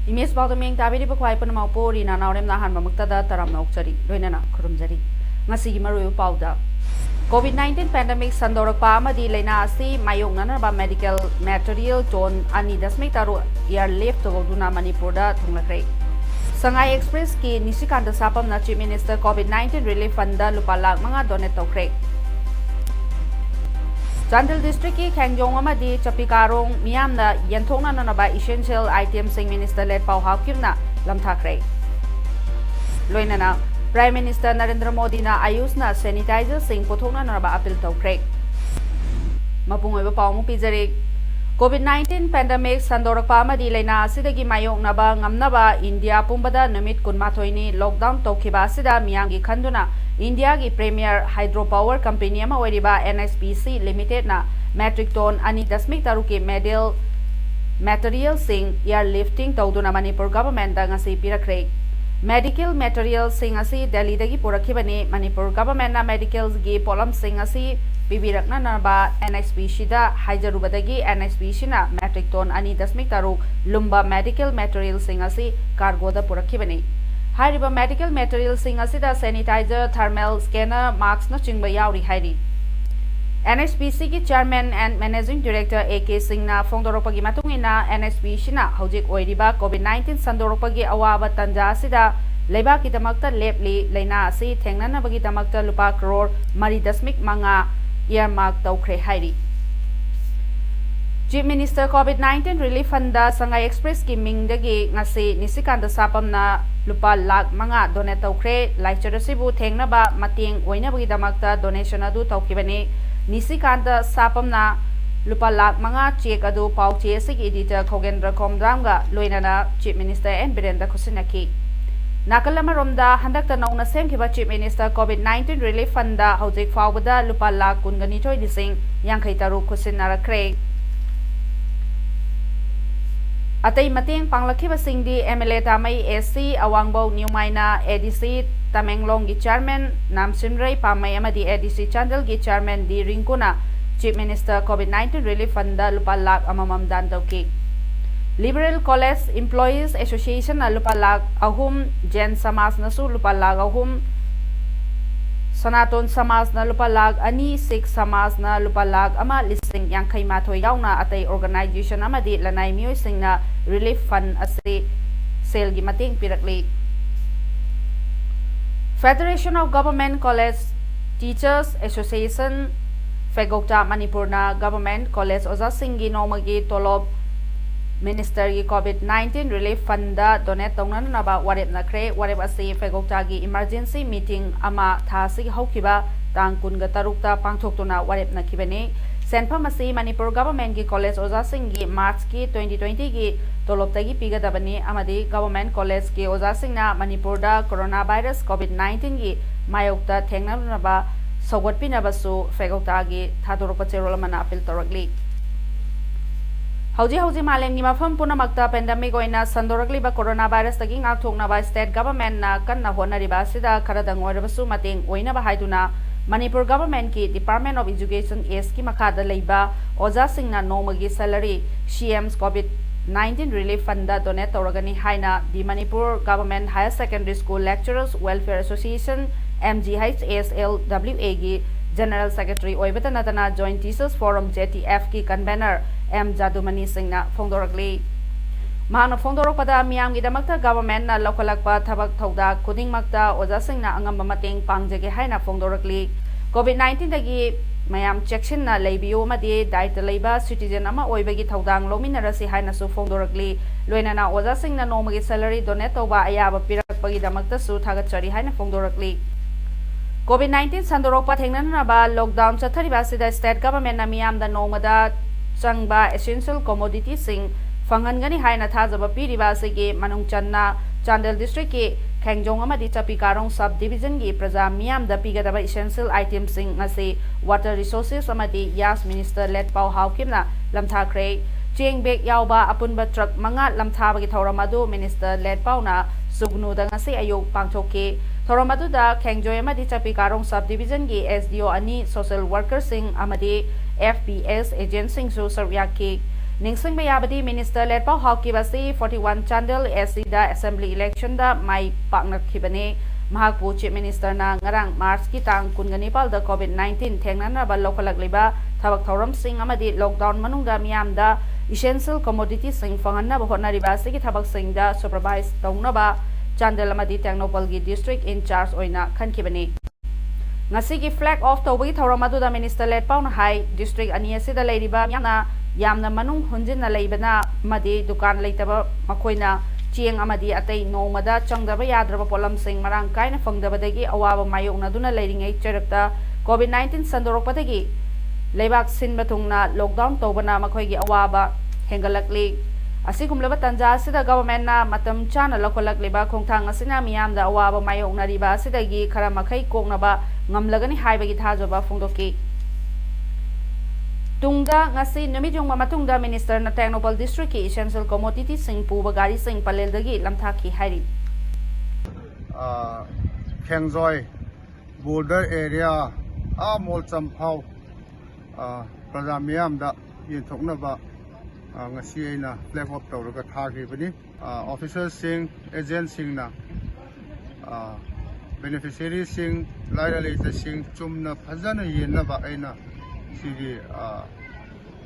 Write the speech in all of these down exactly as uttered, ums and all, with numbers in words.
Image ꯄꯥꯎꯗ ꯃꯤꯠꯌꯦꯡ ꯇꯥꯕꯤꯔꯤꯕ ꯈ꯭ꯋꯥꯏ ꯄꯨꯝꯅꯃꯛꯄꯨ ꯔꯤꯅꯥ ꯅꯥꯎꯔꯦꯝꯅ ꯑꯍꯥꯟꯕꯃꯛꯇꯗ ꯇꯔꯥꯝꯅ ꯑꯣꯛꯆꯔꯤ꯫ ꯂꯣꯏꯅꯅ ꯈꯨꯔꯨꯝꯖꯔꯤ꯫ ꯉꯁꯤꯒꯤ ꯃꯔꯨꯑꯣꯏꯕ ꯄꯥꯎꯗ, COVID nineteen pandemic ꯁꯟꯗꯣꯔꯛꯄ ꯑꯃꯗꯤ ꯂꯥꯏꯅꯥ ꯑꯁꯤ ꯃꯥꯌꯣꯛꯅꯅꯕ medical material ton ꯑꯅꯤ ꯗꯁꯃꯤꯛ ꯇꯔꯨꯛ airlift ꯇꯧꯗꯨꯅ ꯃꯅꯤꯄꯨꯔꯗ ꯊꯨꯡꯂꯈ꯭ꯔꯦ꯫ ꯁꯉꯥꯏ ꯑꯦꯛꯁꯄ꯭ꯔꯦꯁꯀꯤ ꯅꯤꯁꯤꯀꯥꯟꯇ ꯁꯥꯄꯝꯅ Chief Minister COVID nineteen relief fundꯗ ꯂꯨꯄꯥ ꯂꯥꯈ ꯃꯉꯥ donate ꯇꯧꯈ꯭ꯔꯦ꯫ ꯆꯥꯟꯗꯦꯜ districtꯀꯤ ꯈꯦꯡꯖꯣꯡ ꯑꯃꯗꯤ ꯆꯄꯤꯀꯥꯔꯣꯡ ꯃꯤꯌꯥꯝꯅ ꯌꯦꯟꯊꯣꯛꯅꯅꯕ essential itemꯁꯤꯡ Minister ꯂꯦꯠꯄꯥꯎ ꯍꯥꯎꯀꯤꯞꯅ ꯂꯝꯊꯥꯈ꯭ꯔꯦ꯫ ꯂꯣꯏꯅꯅ Prime Minister ꯅꯔꯦꯟꯗ꯭ꯔ ꯃꯣꯗꯤꯅ AYUSꯅ sanitizerꯁꯤꯡ ꯄꯨꯊꯣꯛꯅꯅꯕ appeal ꯇꯧꯈ꯭ꯔꯦ꯫ ꯃꯄꯨꯡ ꯑꯣꯏꯕ ꯄꯥꯎ ꯑꯃꯨꯛ ꯄꯤꯖꯔꯤ꯫ COVID nineteen pandemic ꯁꯟꯗꯣꯔꯛꯄ ꯑꯃꯗꯤ ꯂꯥꯏꯅꯥ ꯑꯁꯤꯗꯒꯤ ꯃꯥꯌꯣꯛꯅꯕ ꯉꯝꯅꯕ ꯏꯟꯗꯤꯌꯥ ꯄꯨꯝꯕꯗ ꯅꯨꯃꯤꯠ ꯀꯨꯟꯃꯥꯊꯣꯏꯅꯤ lockdown ꯇꯧꯈꯤꯕ ꯑꯁꯤꯗ ꯃꯤꯌꯥꯝꯒꯤ ꯈꯟꯗꯨꯅ ꯏꯟꯗꯤꯌꯥꯒꯤ premier hydro power company ꯑꯃ ꯑꯣꯏꯔꯤꯕ NHPC Limitedꯅ metric ton ꯑꯅꯤ ꯗꯁꯃꯤꯛ ꯇꯔꯨꯛꯀꯤ medical materialꯁꯤꯡ airlifting ꯇꯧꯗꯨꯅ ꯃꯅꯤꯄꯨꯔ governmentꯗ ꯉꯁꯤ ꯄꯤꯔꯛꯈ꯭ꯔꯦ꯫ Medical materialꯁꯤꯡ ꯑꯁꯤ ꯗꯦꯜꯂꯤꯗꯒꯤ ꯄꯨꯔꯛꯈꯤꯕꯅꯤ꯫ ꯃꯅꯤꯄꯨꯔ governmentꯅ medicalꯒꯤ ꯄꯣꯠꯂꯝꯁꯤꯡ ꯑꯁꯤ ꯄꯤꯕꯤꯔꯛꯅꯅꯕ NHPCꯗ ꯍꯥꯏꯖꯔꯨꯕꯗꯒꯤ NHPCꯅ metric ton ꯑꯅꯤ ꯗꯁꯃꯤꯛ ꯇꯔꯨꯛ ꯂꯨꯝꯕ medical materialꯁꯤꯡ ꯑꯁꯤ cargoꯗ ꯄꯨꯔꯛꯈꯤꯕꯅꯤ꯫ ꯍꯥꯏꯔꯤꯕ medical materialꯁꯤꯡ ꯑꯁꯤꯗ sanitizer, thermal scanner, maskꯅꯆꯤꯡꯕ ꯌꯥꯎꯔꯤ ꯍꯥꯏꯔꯤ꯫ NHPCꯒꯤ Chairman and Managing Director A K Singhꯅ ꯐꯣꯡꯗꯣꯔꯛꯄꯒꯤ ꯃꯇꯨꯡ ꯏꯟꯅ, NHPCꯅ ꯍꯧꯖꯤꯛ ꯑꯣꯏꯔꯤꯕ COVID nineteen ꯁꯟꯗꯣꯔꯛꯄꯒꯤ ꯑꯋꯥꯕ ꯇꯟꯖꯥ ꯑꯁꯤꯗ ꯂꯩꯕꯥꯛꯀꯤꯗꯃꯛꯇ ꯂꯦꯞꯂꯤ꯫ ꯂꯥꯏꯅꯥ ꯑꯁꯤ ꯊꯦꯡꯅꯅꯕꯒꯤꯗꯃꯛꯇ ꯂꯨꯄꯥ ꯀ꯭ꯔꯣꯔ ꯃꯔꯤ ꯗꯁꯃꯤꯛ ꯃꯉꯥ earmark ꯇꯧꯈ꯭ꯔꯦ ꯍꯥꯏꯔꯤ꯫ Chief Minister COVID nineteen relief fundꯗ ꯁꯉꯥꯏ ꯑꯦꯛꯁꯄ꯭ꯔꯦꯁꯀꯤ ꯃꯤꯡꯗꯒꯤ ꯉꯁꯤ ꯅꯤꯁꯤꯀꯥꯟꯇ ꯁꯥꯄꯝꯅ ꯂꯨꯄꯥ ꯂꯥꯈ ꯃꯉꯥ donate ꯇꯧꯈ꯭ꯔꯦ꯫ ꯂꯥꯏꯆꯠ ꯑꯁꯤꯕꯨ ꯊꯦꯡꯅꯕ ꯃꯇꯦꯡ ꯑꯣꯏꯅꯕꯒꯤꯗꯃꯛꯇ donation ꯑꯗꯨ ꯇꯧꯈꯤꯕꯅꯤ꯫ ꯅꯤꯁꯤꯀꯥꯟꯇ ꯁꯥꯄꯝꯅ ꯂꯨꯄꯥ ꯂꯥꯈ ꯃꯉꯥ ꯆꯦꯛ ꯑꯗꯨ ꯄꯥꯎ ꯆꯦ ꯑꯁꯤꯒꯤ editor ꯈꯣꯒꯦꯟꯗ꯭ꯔ ꯈꯣꯝꯗ꯭ꯔꯥꯝꯒ ꯂꯣꯏꯅꯅ Chief Minister N ꯕꯤꯔꯦꯟꯗ ꯈꯨꯠꯁꯤꯟꯅꯈꯤ꯫ ꯅꯥꯀꯜ ꯑꯃꯔꯣꯝꯗ, ꯍꯟꯗꯛꯇ ꯅꯧꯅ ꯁꯦꯝꯈꯤꯕ Chief Minister COVID nineteen Relief Fundꯗ ꯍꯧꯖꯤꯛ ꯐꯥꯎꯕꯗ ꯂꯨꯄꯥ ꯂꯥꯈ ꯀꯨꯟꯒ ꯅꯤꯊꯣꯏ ꯂꯤꯁꯤꯡ ꯌꯥꯡꯈꯩ ꯇꯔꯨꯛ ꯈꯨꯠꯁꯤꯟꯅꯔꯛꯈ꯭ꯔꯦ꯫ ꯑꯇꯩ ꯃꯇꯦꯡ ꯄꯥꯡꯂꯛꯈꯤꯕꯁꯤꯡꯗꯤ MLA ꯇꯥꯃꯩ AC, ꯑꯋꯥꯡꯕꯧ ꯅ꯭ꯌꯨꯃꯥꯏꯅ ADC ꯇꯃꯦꯡꯂꯣꯡꯒꯤ Chairman ꯅꯥꯝꯁꯤꯟꯔꯩ ꯄꯥꯝꯃꯩ ꯑꯃꯗꯤ ADC ꯆꯥꯟꯗꯦꯜꯒꯤ Chairman ꯗꯤ ꯔꯤꯡꯀꯨꯅ Chief Minister COVID nineteen Relief Fundꯗ ꯂꯨꯄꯥ ꯂꯥꯈ ꯑꯃꯃꯝ ꯗꯥꯟ ꯇꯧꯈꯤ꯫ Liberal College Employees Associationꯅ ꯂꯨꯄꯥ ꯂꯥꯈ ꯑꯍꯨꯝ, ꯖꯦꯟ ꯁꯃꯥꯖꯅꯁꯨ ꯂꯨꯄꯥ ꯂꯥꯈ ꯑꯍꯨꯝ, ꯁꯅꯥꯇꯣꯟ ꯁꯃꯥꯖꯅ ꯂꯨꯄꯥ ꯂꯥꯈ ꯑꯅꯤ, ꯁꯤꯈ ꯁꯃꯥꯖꯅ ꯂꯨꯄꯥ ꯂꯥꯈ ꯑꯃ ꯂꯤꯁꯤꯡ ꯌꯥꯡꯈꯩ ꯃꯥꯊꯣꯏ ꯌꯥꯎꯅ ꯑꯇꯩ organization ꯑꯃꯗꯤ ꯂꯅꯥꯏ ꯃꯤꯑꯣꯏꯁꯤꯡꯅ Relief Fund ꯑꯁꯤ ꯁꯦꯜꯒꯤ ꯃꯇꯦꯡ ꯄꯤꯔꯛꯂꯤ꯫ Federation of Government College Teachers Association, ꯐꯦꯒꯣꯛꯇꯥ, ꯃꯅꯤꯄꯨꯔꯅ Government College ꯑꯣꯖꯥꯁꯤꯡꯒꯤ ꯅꯣꯡꯃꯒꯤ ꯇꯣꯂꯣꯞ Ministerꯒꯤ COVID nineteen Relief Fundꯗ donate ꯇꯧꯅꯅꯕ ꯋꯥꯔꯦꯞꯅꯈ꯭ꯔꯦ꯫ ꯋꯥꯔꯦꯞ ꯑꯁꯤ ꯐꯦꯒꯣꯛꯇꯥꯒꯤ emergency meeting ꯑꯃ ꯊꯥ ꯑꯁꯤꯒꯤ ꯍꯧꯈꯤꯕ ꯇꯥꯡ ꯀꯨꯟꯒ ꯇꯔꯨꯛꯇ ꯄꯥꯡꯊꯣꯛꯇꯨꯅ ꯋꯥꯔꯦꯞꯅꯈꯤꯕꯅꯤ꯫ ꯁꯦꯟꯐꯝ ꯑꯁꯤ ꯃꯅꯤꯄꯨꯔ governmentꯀꯤ college ꯑꯣꯖꯥꯁꯤꯡꯒꯤ Marchꯀꯤ twenty twentyꯒꯤ ꯇꯣꯂꯣꯞꯇꯒꯤ ꯄꯤꯒꯗꯕꯅꯤ ꯑꯃꯗꯤ government collegeꯀꯤ ꯑꯣꯖꯥꯁꯤꯡꯅ ꯃꯅꯤꯄꯨꯔꯗ corona virus COVID nineteenꯒꯤ ꯃꯥꯌꯣꯛꯇ ꯊꯦꯡꯅꯅꯕ ꯁꯧꯒꯠꯄꯤꯅꯕꯁꯨ ꯐꯦꯒꯣꯛꯇꯥꯒꯤ ꯊꯥꯗꯣꯔꯛꯄ ꯆꯦꯔꯣꯜ ꯑꯃꯅ appeal ꯇꯧꯔꯛꯂꯤ꯫ ꯍꯧꯖꯤꯛ ꯍꯧꯖꯤꯛ ꯃꯥꯂꯦꯝꯒꯤ ꯃꯐꯝ ꯄꯨꯝꯅꯃꯛꯇ pandemic ꯑꯣꯏꯅ ꯁꯟꯗꯣꯔꯛꯂꯤꯕ corona virusꯇꯒꯤ ꯉꯥꯛꯊꯣꯛꯅꯕ state governmentꯅ ꯀꯟꯅ ꯍꯣꯠꯅꯔꯤꯕ ꯑꯁꯤꯗ ꯈꯔꯗꯪ ꯑꯣꯏꯔꯕꯁꯨ ꯃꯇꯦꯡ ꯑꯣꯏꯅꯕ ꯍꯥꯏꯗꯨꯅ ꯃꯅꯤꯄꯨꯔ governmentꯀꯤ Department of Education Sꯀꯤ ꯃꯈꯥꯗ ꯂꯩꯕ ꯑꯣꯖꯥꯁꯤꯡꯅ ꯅꯣꯡꯃꯒꯤ salary CM's COVID nineteen Relief Fundꯗ donate ꯇꯧꯔꯒꯅꯤ ꯍꯥꯏꯅ The Manipur Government Higher Secondary School Lecturers Welfare Association, MGHSLWAꯒꯤ General Secretary ꯑꯣꯏꯕꯇ ꯅꯠꯇꯅ Joint Teachers Forum, JTFꯀꯤ convener M ꯖꯥꯗꯨꯃꯅꯤ ꯁꯤꯡꯅ ꯐꯣꯡꯗꯣꯔꯛꯂꯤ꯫ ꯃꯍꯥꯛꯅ ꯐꯣꯡꯗꯣꯔꯛꯄꯗ, ꯃꯤꯌꯥꯝꯒꯤꯗꯃꯛꯇ governmentꯅ ꯂꯧꯈꯠꯂꯛꯄ ꯊꯕꯛ ꯊꯧꯗꯥꯡ ꯈꯨꯗꯤꯡꯃꯛꯇ ꯑꯣꯖꯥꯁꯤꯡꯅ ꯑꯉꯝꯕ ꯃꯇꯦꯡ ꯄꯥꯡꯖꯒꯦ ꯍꯥꯏꯅ ꯐꯣꯡꯗꯣꯔꯛꯂꯤ꯫ COVID nineteenꯗꯒꯤ ꯃꯌꯥꯝ ꯆꯦꯛꯁꯤꯟꯅ ꯂꯩꯕꯤꯌꯨ ꯑꯃꯗꯤ ꯗꯥꯏꯇ ꯂꯩꯕ citizen ꯑꯃ ꯑꯣꯏꯕꯒꯤ ꯊꯧꯗꯥꯡ ꯂꯧꯃꯤꯟꯅꯔꯁꯤ ꯍꯥꯏꯅꯁꯨ ꯐꯣꯡꯗꯣꯔꯛꯂꯤ꯫ ꯂꯣꯏꯅꯅ ꯑꯣꯖꯥꯁꯤꯡꯅ ꯅꯣꯡꯃꯒꯤ salary donate ꯇꯧꯕ ꯑꯌꯥꯕ ꯄꯤꯔꯛꯄꯒꯤꯗꯃꯛꯇꯁꯨ ꯊꯥꯒꯠꯆꯔꯤ ꯍꯥꯏꯅ ꯐꯣꯡꯗꯣꯔꯛꯂꯤ꯫ COVID nineteen ꯁꯟꯗꯣꯔꯛꯄ ꯊꯦꯡꯅꯅꯅꯕ lockdown ꯆꯠꯊꯔꯤꯕ ꯑꯁꯤꯗ state governmentꯅ ꯃꯤꯌꯥꯝꯗ ꯅꯣꯡꯃꯗ ꯆꯪꯕ essential commoditiesꯁꯤꯡ ꯐꯪꯍꯟꯒꯅꯤ ꯍꯥꯏꯅ ꯊꯥꯖꯕ ꯄꯤꯔꯤꯕ ꯑꯁꯤꯒꯤ ꯃꯅꯨꯡ ꯆꯟꯅ ꯆꯥꯟꯗꯦꯜ districtꯀꯤ ꯈꯦꯡꯖꯣꯡ ꯑꯃꯗꯤ ꯆꯄꯤꯀꯥꯔꯣꯡ sub divisionꯒꯤ ꯄ꯭ꯔꯖꯥ ꯃꯤꯌꯥꯝꯗ ꯄꯤꯒꯗꯕ essential itemsꯁꯤꯡ ꯑꯁꯤ Water Resources ꯑꯃꯗꯤ Gas Minister ꯂꯦꯠꯄꯥꯎ ꯍꯥꯎꯀꯤꯞꯅ ꯂꯝꯊꯥꯈ꯭ꯔꯦ꯫ ꯆꯦꯡ bag ꯌꯥꯎꯕ ꯑꯄꯨꯟꯕ truck ꯃꯉꯥ ꯂꯝꯊꯥꯕꯒꯤ ꯊꯧꯔꯝ ꯑꯗꯨ Minister ꯂꯦꯠꯄꯥꯎꯅ ꯁꯨꯒꯅꯨꯗ ꯉꯁꯤ ꯑꯌꯨꯛ ꯄꯥꯡꯊꯣꯛꯈꯤ꯫ ꯊꯧꯔꯝ ꯑꯗꯨꯗ ꯈꯦꯡꯖꯣꯏ ꯑꯃꯗꯤ ꯆꯄꯤꯀꯥꯔꯣꯡ sub divisionꯒꯤ SDO ꯑꯅꯤ, social workerꯁꯤꯡ ꯑꯃꯗꯤ FPS agentꯁꯤꯡꯁꯨ ꯁꯔꯨꯛ ꯌꯥꯈꯤ꯫ ꯅꯤꯡꯁꯤꯡꯕ ꯌꯥꯕꯗꯤ Minister ꯂꯦꯠꯄꯥꯎ ꯍꯥꯎꯀꯤꯞ ꯑꯁꯤ forty one ꯆꯥꯟꯗꯦꯜ ACꯗ assembly electionꯗ ꯃꯥꯏ ꯄꯥꯛꯅꯈꯤꯕꯅꯤ꯫ ꯃꯍꯥꯛꯄꯨ Chief Ministerꯅ ꯉꯔꯥꯡ Marchꯀꯤ ꯇꯥꯡ ꯀꯨꯟꯒ ꯅꯤꯄꯥꯜꯗ COVID nineteen ꯊꯦꯡꯅꯅꯕ ꯂꯧꯈꯠꯂꯛꯂꯤꯕ ꯊꯕꯛ ꯊꯧꯔꯝꯁꯤꯡ ꯑꯃꯗꯤ lockdown ꯃꯅꯨꯡꯗ ꯃꯤꯌꯥꯝꯗ essential commoditiesꯁꯤꯡ ꯐꯪꯍꯟꯅꯕ ꯍꯣꯠꯅꯔꯤꯕ ꯑꯁꯤꯒꯤ ꯊꯕꯛꯁꯤꯡꯗ supervise ꯇꯧꯅꯕ ꯆꯥꯟꯗꯦꯜ ꯑꯃꯗꯤ ꯇꯦꯡꯅꯧꯄꯜꯒꯤ district in charge ꯑꯣꯏꯅ ꯈꯟꯈꯤꯕꯅꯤ꯫ ꯉꯁꯤꯒꯤ flag off ꯇꯧꯕꯒꯤ ꯊꯧꯔꯝ ꯑꯗꯨꯗ Minister ꯂꯦꯠꯄꯥꯎꯅ ꯍꯥꯏ, district ꯑꯅꯤ ꯑꯁꯤꯗ ꯂꯩꯔꯤꯕ ꯃꯤꯌꯥꯝꯅ ꯌꯥꯝꯅ ꯃꯅꯨꯡ ꯍꯨꯟꯖꯤꯟꯅ ꯂꯩꯕꯅ ꯑꯃꯗꯤ ꯗꯨꯀꯥꯟ ꯂꯩꯇꯕ ꯃꯈꯣꯏꯅ ꯆꯦꯡ ꯑꯃꯗꯤ ꯑꯇꯩ ꯅꯣꯡꯃꯗ ꯆꯪꯗꯕ ꯌꯥꯗ꯭ꯔꯕ ꯄꯣꯠꯂꯝꯁꯤꯡ ꯃꯔꯥꯡ ꯀꯥꯏꯅ ꯐꯪꯗꯕꯗꯒꯤ ꯑꯋꯥꯕ ꯃꯥꯌꯣꯛꯅꯗꯨꯅ ꯂꯩꯔꯤꯉꯩ ꯆꯩꯔꯛꯇ COVID nineteen ꯁꯟꯗꯣꯔꯛꯄꯗꯒꯤ ꯂꯩꯕꯥꯛ ꯁꯤꯟꯕ ꯊꯨꯡꯅ lockdown ꯇꯧꯕꯅ ꯃꯈꯣꯏꯒꯤ ꯑꯋꯥꯕ ꯍꯦꯟꯒꯠꯂꯛꯂꯤ꯫ ꯑꯁꯤꯒꯨꯝꯂꯕ ꯇꯥꯟꯖꯥ ꯑꯁꯤꯗ governmentꯅ ꯃꯇꯝ ꯆꯥꯅ ꯂꯧꯈꯠꯂꯛꯂꯤꯕ ꯈꯣꯡꯊꯥꯡ ꯑꯁꯤꯅ ꯃꯤꯌꯥꯝꯗ ꯑꯋꯥꯕ ꯃꯥꯌꯣꯛꯅꯔꯤꯕ ꯑꯁꯤꯗꯒꯤ ꯈꯔ ꯃꯈꯩ ꯀꯣꯛꯅꯕ ꯉꯝꯂꯒꯅꯤ ꯍꯥꯏꯕꯒꯤ ꯊꯥꯖꯕ ꯐꯣꯡꯗꯣꯛꯈꯤ꯫ ꯇꯨꯡꯗ ꯉꯁꯤ ꯅꯨꯃꯤꯠ ꯌꯨꯡꯕ ꯃꯇꯨꯡꯗ Ministerꯅ ꯇꯦꯡꯅꯧꯄꯜ districtꯀꯤ essential commoditiesꯁꯤꯡ ꯄꯨꯕ ꯒꯥꯔꯤꯁꯤꯡ ꯄꯂꯦꯜꯗꯒꯤ ꯂꯝꯊꯥꯈꯤ ꯍꯥꯏꯔꯤ꯫ ꯑ, ꯈꯦꯡꯖꯣꯏ border area, ꯑꯥ ꯃꯣꯜꯆꯝ ꯐꯥꯎ, ꯑ, ꯄ꯭ꯔꯖꯥ ꯃꯤꯌꯥꯝꯗ ꯌꯦꯟꯊꯣꯛꯅꯕ, ꯑ, ꯉꯁꯤ ꯑꯩꯅ flag off ꯇꯧꯔꯒ ꯊꯥꯈꯤꯕꯅꯤ꯫ ꯑ, officerꯁꯤꯡ, agentꯁꯤꯡꯅ, ꯑ, beneficiaryꯁꯤꯡ, ꯂꯥꯏꯔ ꯂꯩꯇꯁꯤꯡ ꯆꯨꯝꯅ ꯐꯖꯅ ꯌꯦꯟꯅꯕ ꯑꯩꯅ ꯁꯤꯒꯤ, ꯑ,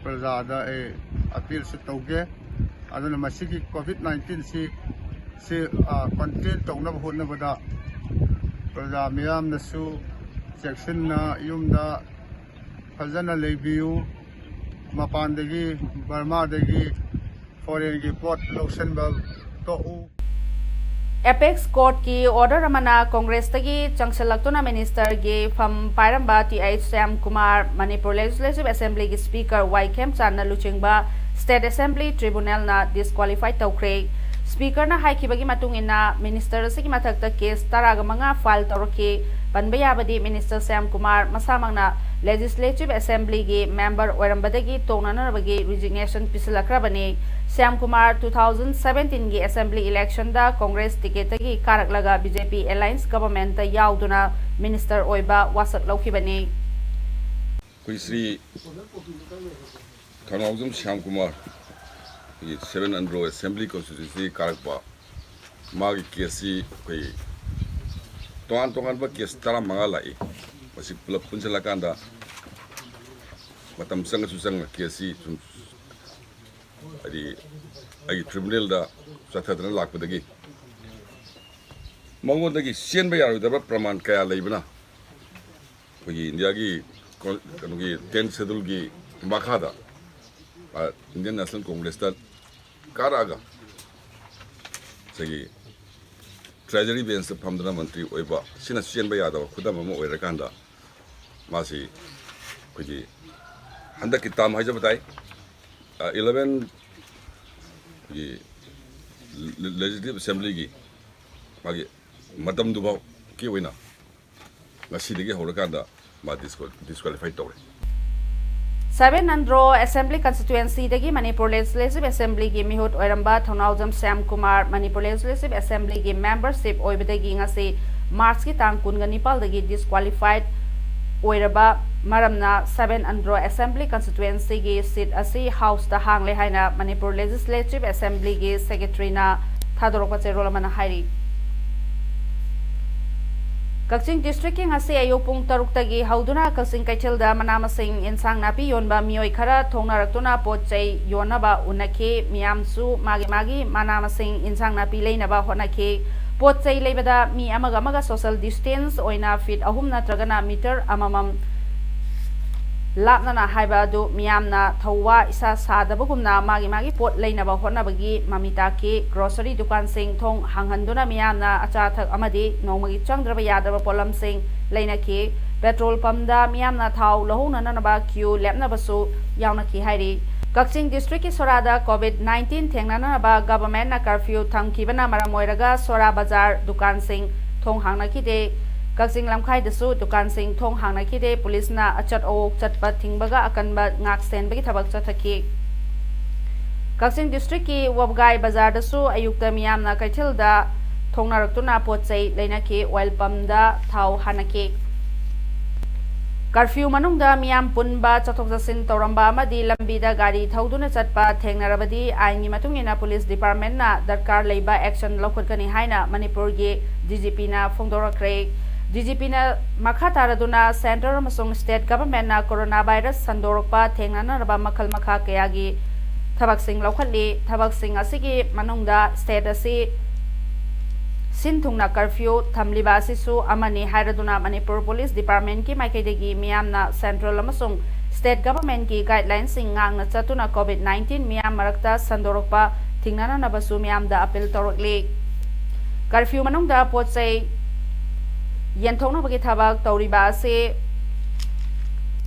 ꯄ꯭ꯔꯖꯥꯗ ꯑꯩ appealꯁꯨ ꯇꯧꯒꯦ꯫ ꯑꯗꯨꯅ ꯃꯁꯤꯒꯤ COVID nineteenꯁꯤ, ꯁꯤ, ꯑ, contain ꯇꯧꯅꯕ ꯍꯣꯠꯅꯕꯗ ꯄ꯭ꯔꯖꯥ ꯃꯤꯌꯥꯝꯅꯁꯨ ꯆꯦꯛꯁꯤꯟꯅ ꯌꯨꯝꯗ ꯐꯖꯅ ꯂꯩꯕꯤꯌꯨ꯫ ꯃꯄꯥꯟꯗꯒꯤ, ꯕꯔꯃꯥꯗꯒꯤ, foreignꯒꯤ ꯄꯣꯠ ꯂꯧꯁꯤꯟꯕ ꯇꯣꯛꯎ꯫ ꯑꯦꯄꯦꯛꯁ ꯀꯣꯔꯠꯀꯤ ꯑꯣꯔꯗꯔ ꯑꯃꯅ ꯀꯣꯡꯒ꯭ꯔꯦꯁꯇꯒꯤ ꯆꯪꯁꯤꯜꯂꯛꯇꯨꯅ ꯃꯤꯅꯤꯁꯇꯔꯒꯤ ꯐꯝ ꯄꯥꯏꯔꯝꯕ T H Shyam Kumar, Manipur legislative ꯑꯦꯁꯦꯝꯕ꯭ꯂꯤꯒꯤ ꯁ꯭ꯄꯤꯀꯔ ꯋꯥꯏ ꯈꯦꯝꯆꯥꯟꯅ ꯂꯨꯆꯤꯡꯕ ꯁ꯭ꯇꯦꯠ ꯑꯦꯁꯦꯝꯕ꯭ꯂꯤ ꯇ꯭ꯔꯤꯕꯨꯅꯦꯜꯅ ꯗꯤꯁꯀ꯭ꯋꯥꯂꯤꯐꯥꯏ ꯇꯧꯈ꯭ꯔꯦ꯫ ꯁ꯭ꯄꯤꯀꯔꯅ ꯍꯥꯏꯈꯤꯕꯒꯤ ꯃꯇꯨꯡ ꯏꯟꯅ, ꯃꯤꯅꯤꯁꯇꯔ ꯑꯁꯤꯒꯤ ꯃꯊꯛꯇ ꯀꯦꯁ ꯇꯔꯥꯒ ꯃꯉꯥ ꯐꯥꯏꯜ ꯇꯧꯔꯛꯈꯤ꯫ ꯄꯟꯕ ꯌꯥꯕꯗꯤ, ꯃꯤꯅꯤꯁꯇꯔ ꯁ꯭ꯌꯥꯝ ꯀꯨꯃꯥꯔ ꯃꯁꯥꯃꯛꯅ ꯂꯦꯖꯤꯁꯂꯦꯇꯤꯚ ꯑꯦꯁꯦꯝꯕ꯭ꯂꯤꯒꯤ ꯃꯦꯝꯕꯔ ꯑꯣꯏꯔꯝꯕꯗꯒꯤ ꯇꯣꯛꯅꯅꯕꯒꯤ ꯔꯤꯖꯤꯒꯅꯦꯁꯟ ꯄꯤꯁꯤꯜꯂꯛꯈ꯭ꯔꯕꯅꯤ꯫ ꯁ꯭ꯌꯥꯝ ꯀꯨꯃꯥꯔ ꯇꯨ ꯊꯥꯎꯖꯟ ꯁꯚꯦꯟꯇꯤꯟꯒꯤ ꯑꯦꯁꯦꯝꯕ꯭ꯂꯤ ꯏꯂꯦꯛꯁꯟꯗ ꯀꯣꯡꯒ꯭ꯔꯦꯁ ꯇꯤꯀꯦꯠꯇꯒꯤ ꯀꯥꯔꯛꯂꯒ ꯕꯤ ꯖꯦ ꯄꯤ ꯑꯦꯂꯥꯏꯟꯁ ꯒꯚꯔꯟꯃꯦꯟꯠꯇ ꯌꯥꯎꯗꯨꯅ ꯃꯤꯅꯤꯁꯇꯔ ꯑꯣꯏꯕ ꯋꯥꯁꯛ ꯂꯧꯈꯤꯕꯅꯤ꯫ ꯑꯩꯈꯣꯏ ꯁ꯭ꯔꯤ ꯊꯧꯅꯥꯎꯖꯝ ꯁ꯭ꯌꯥꯝ ꯀꯨꯃꯥꯔ, ꯑꯩꯈꯣꯏꯒꯤ ꯁꯚꯦꯟ ꯑꯟꯗ꯭ꯔꯣ ꯑꯦꯁꯦꯝꯕ꯭ꯂꯤ ꯀꯣꯟꯁꯇꯤꯇ꯭ꯋꯦꯟꯁꯤ ꯀꯥꯔꯛꯄ, ꯃꯥꯒꯤ ꯀꯦꯁꯁꯤ ꯑꯩꯈꯣꯏ ꯇꯣꯉꯥꯟ ꯇꯣꯉꯥꯟꯕ ꯀꯦꯁ ꯇꯔꯥꯃꯉꯥ ꯂꯥꯛꯏ꯫ ꯃꯁꯤ ꯄꯨꯂꯞ ꯄꯨꯟꯁꯤꯜꯂꯀꯥꯟꯗ ꯃꯇꯝ ꯆꯪꯉꯁꯨ ꯆꯪꯅ ꯀꯦꯁꯁꯤ ꯁꯨꯝ, ꯍꯥꯏꯗꯤ, ꯑꯩꯒꯤ ꯇ꯭ꯔꯤꯕꯨꯅꯦꯜꯗ ꯆꯠꯊꯗꯅ ꯂꯥꯛꯄꯗꯒꯤ ꯃꯉꯣꯟꯗꯒꯤ ꯆꯦꯟꯕ ꯌꯥꯔꯣꯏꯗꯕ ꯄ꯭ꯔꯃꯥꯟ ꯀꯌꯥ ꯂꯩꯕꯅ ꯑꯩꯈꯣꯏꯒꯤ ꯏꯟꯗꯤꯌꯥꯒꯤ ꯀꯣꯟ-, ꯀꯩꯅꯣꯒꯤ ꯇꯦꯟ ꯁꯦꯗꯨꯜꯒꯤ ꯃꯈꯥꯗ, ꯑ, ꯏꯟꯗꯤꯌꯟ ꯅꯦꯁꯅꯦꯜ ꯀꯣꯡꯒ꯭ꯔꯦꯁꯇ ꯀꯥꯔꯛꯑꯒ ꯉꯁꯥꯏꯒꯤ ꯇ꯭ꯔꯦꯖꯔꯤ ꯕꯦꯟꯁꯇ ꯐꯝꯗꯨꯅ ꯃꯟꯇ꯭ꯔꯤ ꯑꯣꯏꯕ ꯁꯤꯅ ꯆꯦꯟꯕ ꯌꯥꯗꯕ ꯈꯨꯗꯝ ꯑꯃ ꯑꯣꯏꯔꯀꯥꯟꯗ, ꯃꯥꯁꯤ ꯑꯩꯈꯣꯏꯒꯤ ꯍꯟꯗꯛꯀꯤ ꯇꯥꯝ ꯍꯥꯏꯖꯕ ꯇꯥꯏ, ꯑ, ꯏꯂꯦꯚꯦꯟ ꯑꯩꯈꯣꯏꯒꯤ ꯂꯦ-, ꯂꯦꯖꯤꯁꯂꯦꯇꯤꯚ ꯑꯦꯁꯦꯝꯕ꯭ꯂꯤꯒꯤ ꯃꯥꯒꯤ ꯃꯇꯝꯗꯨꯐꯥꯎꯒꯤ ꯑꯣꯏꯅ ꯉꯁꯤꯗꯒꯤ ꯍꯧꯔꯀꯥꯟꯗ ꯃꯥ ꯗꯤꯁꯀ꯭ꯋꯥ-, ꯗꯤꯁꯀ꯭ꯋꯥꯂꯤꯐꯥꯏ ꯇꯧꯔꯦ꯫ ꯁꯚꯦꯟ ꯑꯟꯗ꯭ꯔꯣ ꯑꯦꯁꯦꯝꯕ꯭ꯂꯤ ꯀꯟꯁꯇꯤꯇ꯭ꯋꯦꯟꯁꯤꯗꯒꯤ ꯃꯅꯤꯄꯨꯔ ꯂꯦꯖꯤꯁꯂꯦꯇꯤꯚ ꯑꯦꯁꯦꯝꯕ꯭ꯂꯤꯒꯤ ꯃꯤꯍꯨꯠ ꯑꯣꯏꯔꯝꯕ ꯊꯧꯅꯥꯎꯖꯝ ꯁ꯭ꯌꯥꯝ ꯀꯨꯃꯥꯔ ꯃꯅꯤꯄꯨꯔ ꯂꯦꯖꯤꯁꯂꯦꯇꯤꯚ ꯑꯦꯁꯦꯝꯕ꯭ꯂꯤꯒꯤ ꯃꯦꯝꯕꯔꯁꯤꯞ ꯑꯣꯏꯕꯗꯒꯤ ꯉꯁꯤ ꯃꯥꯔꯆꯀꯤ ꯇꯥꯡ ꯀꯨꯟꯒ ꯅꯤꯄꯥꯜꯗꯒꯤ ꯗꯤꯁꯀ꯭ꯋꯥꯂꯤꯐꯥꯏꯠ ꯑꯣꯏꯔꯕ ꯃꯔꯝꯅ ꯁꯚꯦꯟ ꯑꯟꯗ꯭ꯔꯣ ꯑꯦꯁꯦꯝꯕ꯭ꯂꯤ ꯀꯟꯁꯇꯤꯇ꯭ꯋꯦꯟꯁꯤꯒꯤ ꯁꯤꯠ ꯑꯁꯤ ꯍꯥꯎꯁꯇ ꯍꯥꯡꯂꯦ ꯍꯥꯏꯅ ꯃꯅꯤꯄꯨꯔ ꯂꯦꯖꯤꯁꯂꯦꯇꯤꯚ ꯑꯦꯁꯦꯝꯕ꯭ꯂꯤꯒꯤ ꯁꯦꯀ꯭ꯔꯦꯇꯔꯤꯅ ꯊꯥꯗꯣꯔꯛꯄ ꯆꯦꯔꯣꯜ ꯑꯃꯅ ꯍꯥꯏꯔꯤ꯫ ꯀꯛꯆꯤꯡ ꯗꯤꯁꯇ꯭ꯔꯤꯛꯀꯤ ꯉꯁꯤ ꯑꯌꯨꯛ ꯄꯨꯡ ꯇꯔꯨꯛꯇꯒꯤ ꯍꯧꯗꯨꯅ ꯀꯛꯆꯤꯡ ꯀꯩꯊꯦꯜꯗ ꯃꯅꯥ ꯃꯁꯤꯡ, ꯏꯟꯁꯥꯡ ꯅꯥꯄꯤ ꯌꯣꯟꯕ ꯃꯤꯑꯣꯏ ꯈꯔ ꯊꯣꯡꯅꯔꯛꯇꯨꯅ ꯄꯣꯠ ꯆꯩ ꯌꯣꯟꯅꯕ ꯎꯅꯈꯤ꯫ ꯃꯤꯌꯥꯝꯁꯨ ꯃꯥꯒꯤ ꯃꯥꯒꯤ ꯃꯅꯥ ꯃꯁꯤꯡ, ꯏꯟꯁꯥꯡ ꯅꯥꯄꯤ ꯂꯩꯅꯕ ꯍꯣꯠꯅꯈꯤ꯫ ꯄꯣꯠ ꯆꯩ ꯂꯩꯕꯗ ꯃꯤ ꯑꯃꯒ ꯑꯃꯒ ꯁꯣꯁꯦꯜ ꯗꯤꯁꯇꯦꯟꯁ ꯑꯣꯏꯅ ꯐꯤꯠ ꯑꯍꯨꯝ ꯅꯠꯇ꯭ꯔꯒꯅ ꯃꯤꯇꯔ ꯑꯃꯃꯝ ꯂꯥꯞꯅꯅ ꯍꯥꯏꯕ ꯑꯗꯨ ꯃꯤꯌꯥꯝꯅ ꯊꯧꯋꯥ ꯏꯁꯥ ꯁꯥꯗꯕꯒꯨꯝꯅ ꯃꯥꯒꯤ ꯃꯥꯒꯤ ꯄꯣꯠ ꯂꯩꯅꯕ ꯍꯣꯠꯅꯕꯒꯤ ꯃꯃꯤ ꯇꯥꯈꯤ꯫ ꯒ꯭ꯔꯣꯁꯔꯤ ꯗꯨꯀꯥꯟꯁꯤꯡ ꯊꯣꯡ ꯍꯥꯡꯍꯟꯗꯨꯅ ꯃꯤꯌꯥꯝꯅ ꯑꯆꯥ ꯑꯊꯛ ꯑꯃꯗꯤ ꯅꯣꯡꯃꯒꯤ ꯆꯪꯗ꯭ꯔꯕ ꯌꯥꯗ꯭ꯔꯕ ꯄꯣꯠꯂꯝꯁꯤꯡ ꯂꯩꯅꯈꯤ꯫ ꯄꯦꯇ꯭ꯔꯣꯜ ꯄꯝꯗ ꯃꯤꯌꯥꯝꯅ ꯊꯥꯎ ꯂꯧꯍꯧꯅꯅꯕ ꯀ꯭ꯌꯨ ꯂꯦꯞꯅꯕꯁꯨ ꯌꯥꯎꯅꯈꯤ ꯍꯥꯏꯔꯤ꯫ ꯀꯛꯆꯤꯡ ꯗꯤꯁꯇ꯭ꯔꯤꯛꯀꯤ ꯁꯣꯔꯥꯗ ꯀꯣꯚꯤꯗ ꯅꯥꯏꯟꯇꯤꯟ ꯊꯦꯡꯅꯅꯅꯕ ꯒꯚꯔꯟꯃꯦꯟꯠꯅ ꯀꯔꯐ꯭ꯌꯨ ꯊꯝꯈꯤꯕꯅ ꯃꯔꯝ ꯑꯣꯏꯔꯒ ꯁꯣꯔꯥ ꯕꯖꯥꯔ ꯗꯨꯀꯥꯟꯁꯤꯡ ꯊꯣꯡ ꯍꯥꯡꯅꯈꯤꯗꯦ꯫ ꯀꯛꯆꯤꯡ ꯂꯝꯈꯥꯏꯗꯁꯨ ꯗꯨꯀꯥꯟꯁꯤꯡ ꯊꯣꯡ ꯍꯥꯡꯅꯈꯤꯗꯦ꯫ ꯄꯨꯂꯤꯁꯅ ꯑꯆꯠ ꯑꯋꯣꯛ ꯆꯠꯄ ꯊꯤꯡꯕꯒ ꯑꯀꯟꯕ ꯉꯥꯛ ꯁꯦꯟꯕꯒꯤ ꯊꯕꯛ ꯆꯠꯊꯈꯤ꯫ ꯀꯛꯆꯤꯡ ꯗꯤꯁꯇ꯭ꯔꯤꯛꯀꯤ ꯋꯥꯕꯒꯥꯏ ꯕꯖꯥꯔꯗꯁꯨ ꯑꯌꯨꯛꯇ ꯃꯤꯌꯥꯝꯅ ꯀꯩꯊꯦꯜꯗ ꯊꯣꯡꯅꯔꯛꯇꯨꯅ ꯄꯣꯠ ꯆꯩ ꯂꯩꯅꯈꯤ꯫ ꯑꯣꯏꯜ ꯄꯝꯗ ꯊꯥꯎ ꯍꯥꯟꯅꯈꯤ꯫ ꯀꯔꯐ꯭ꯌꯨ ꯃꯅꯨꯡꯗ ꯃꯤꯌꯥꯝ ꯄꯨꯟꯕ, ꯆꯠꯊꯣꯛ ꯆꯠꯁꯤꯟ ꯇꯧꯔꯝꯕ ꯑꯃꯗꯤ ꯂꯝꯕꯤꯗ ꯒꯥꯔꯤ ꯊꯧꯗꯨꯅ ꯆꯠꯄ ꯊꯦꯡꯅꯔꯕꯗꯤ ꯑꯥꯏꯟꯒꯤ ꯃꯇꯨꯡ ꯏꯟꯅ ꯄꯨꯂꯤꯁ ꯗꯤꯄꯥꯔꯠꯃꯦꯟꯠꯅ ꯗꯔꯀꯥꯔ ꯂꯩꯕ ꯑꯦꯛꯁꯟ ꯂꯧꯈꯠꯀꯅꯤ ꯍꯥꯏꯅ ꯃꯅꯤꯄꯨꯔꯒꯤ ꯗꯤ ꯖꯤ ꯄꯤꯅ ꯐꯣꯡꯗꯣꯔꯛꯈ꯭ꯔꯦ꯫ ꯗꯤ ꯖꯤ ꯄꯤꯅ ꯃꯈꯥ ꯇꯥꯔꯗꯨꯅ ꯁꯦꯟꯇꯔ ꯑꯃꯁꯨꯡ ꯁ꯭ꯇꯦꯠ ꯒꯚꯔꯟꯃꯦꯟꯠꯅ ꯀꯣꯔꯣꯅꯥ ꯚꯥꯏꯔꯁ ꯁꯟꯗꯣꯔꯛꯄ ꯊꯦꯡꯅꯅꯅꯕ ꯃꯈꯜ ꯃꯈꯥ ꯀꯌꯥꯒꯤ ꯊꯕꯛꯁꯤꯡ ꯂꯧꯈꯠꯂꯤ꯫ ꯊꯕꯛꯁꯤꯡ ꯑꯁꯤꯒꯤ ꯃꯅꯨꯡꯗ ꯁ꯭ꯇꯦꯠ ꯑꯁꯤ ꯁꯤꯟ ꯊꯨꯡꯅ ꯀꯔꯐ꯭ꯌꯨ ꯊꯝꯂꯤꯕ ꯑꯁꯤꯁꯨ ꯑꯃꯅꯤ ꯍꯥꯏꯔꯗꯨꯅ ꯃꯅꯤꯄꯨꯔ ꯄꯨꯂꯤꯁ ꯗꯤꯄꯥꯔꯠꯃꯦꯟꯠꯀꯤ ꯃꯥꯏꯀꯩꯗꯒꯤ ꯃꯤꯌꯥꯝꯅ ꯁꯦꯟꯇ꯭ꯔꯦꯜ ꯑꯃꯁꯨꯡ ꯁ꯭ꯇꯦꯠ ꯒꯚꯔꯟꯃꯦꯟꯠꯀꯤ ꯒꯥꯏꯗꯂꯥꯏꯟꯁꯤꯡ ꯉꯥꯛꯅ ꯆꯠꯇꯨꯅ ꯀꯣꯚꯤꯗ ꯅꯥꯏꯟꯇꯤꯟ ꯃꯤꯌꯥꯝ ꯃꯔꯛꯇ ꯁꯟꯗꯣꯔꯛꯄ ꯊꯤꯡꯅꯅꯅꯕꯁꯨ ꯃꯤꯌꯥꯝꯗ ꯑꯄꯤꯜ ꯇꯧꯔꯛꯂꯤ꯫ ꯀꯔꯐ꯭ꯌꯨ ꯃꯅꯨꯡꯗ ꯄꯣꯠ ꯆꯩ ꯌꯦꯟꯊꯣꯛꯅꯕꯒꯤ ꯊꯕꯛ ꯇꯧꯔꯤꯕ ꯑꯁꯤ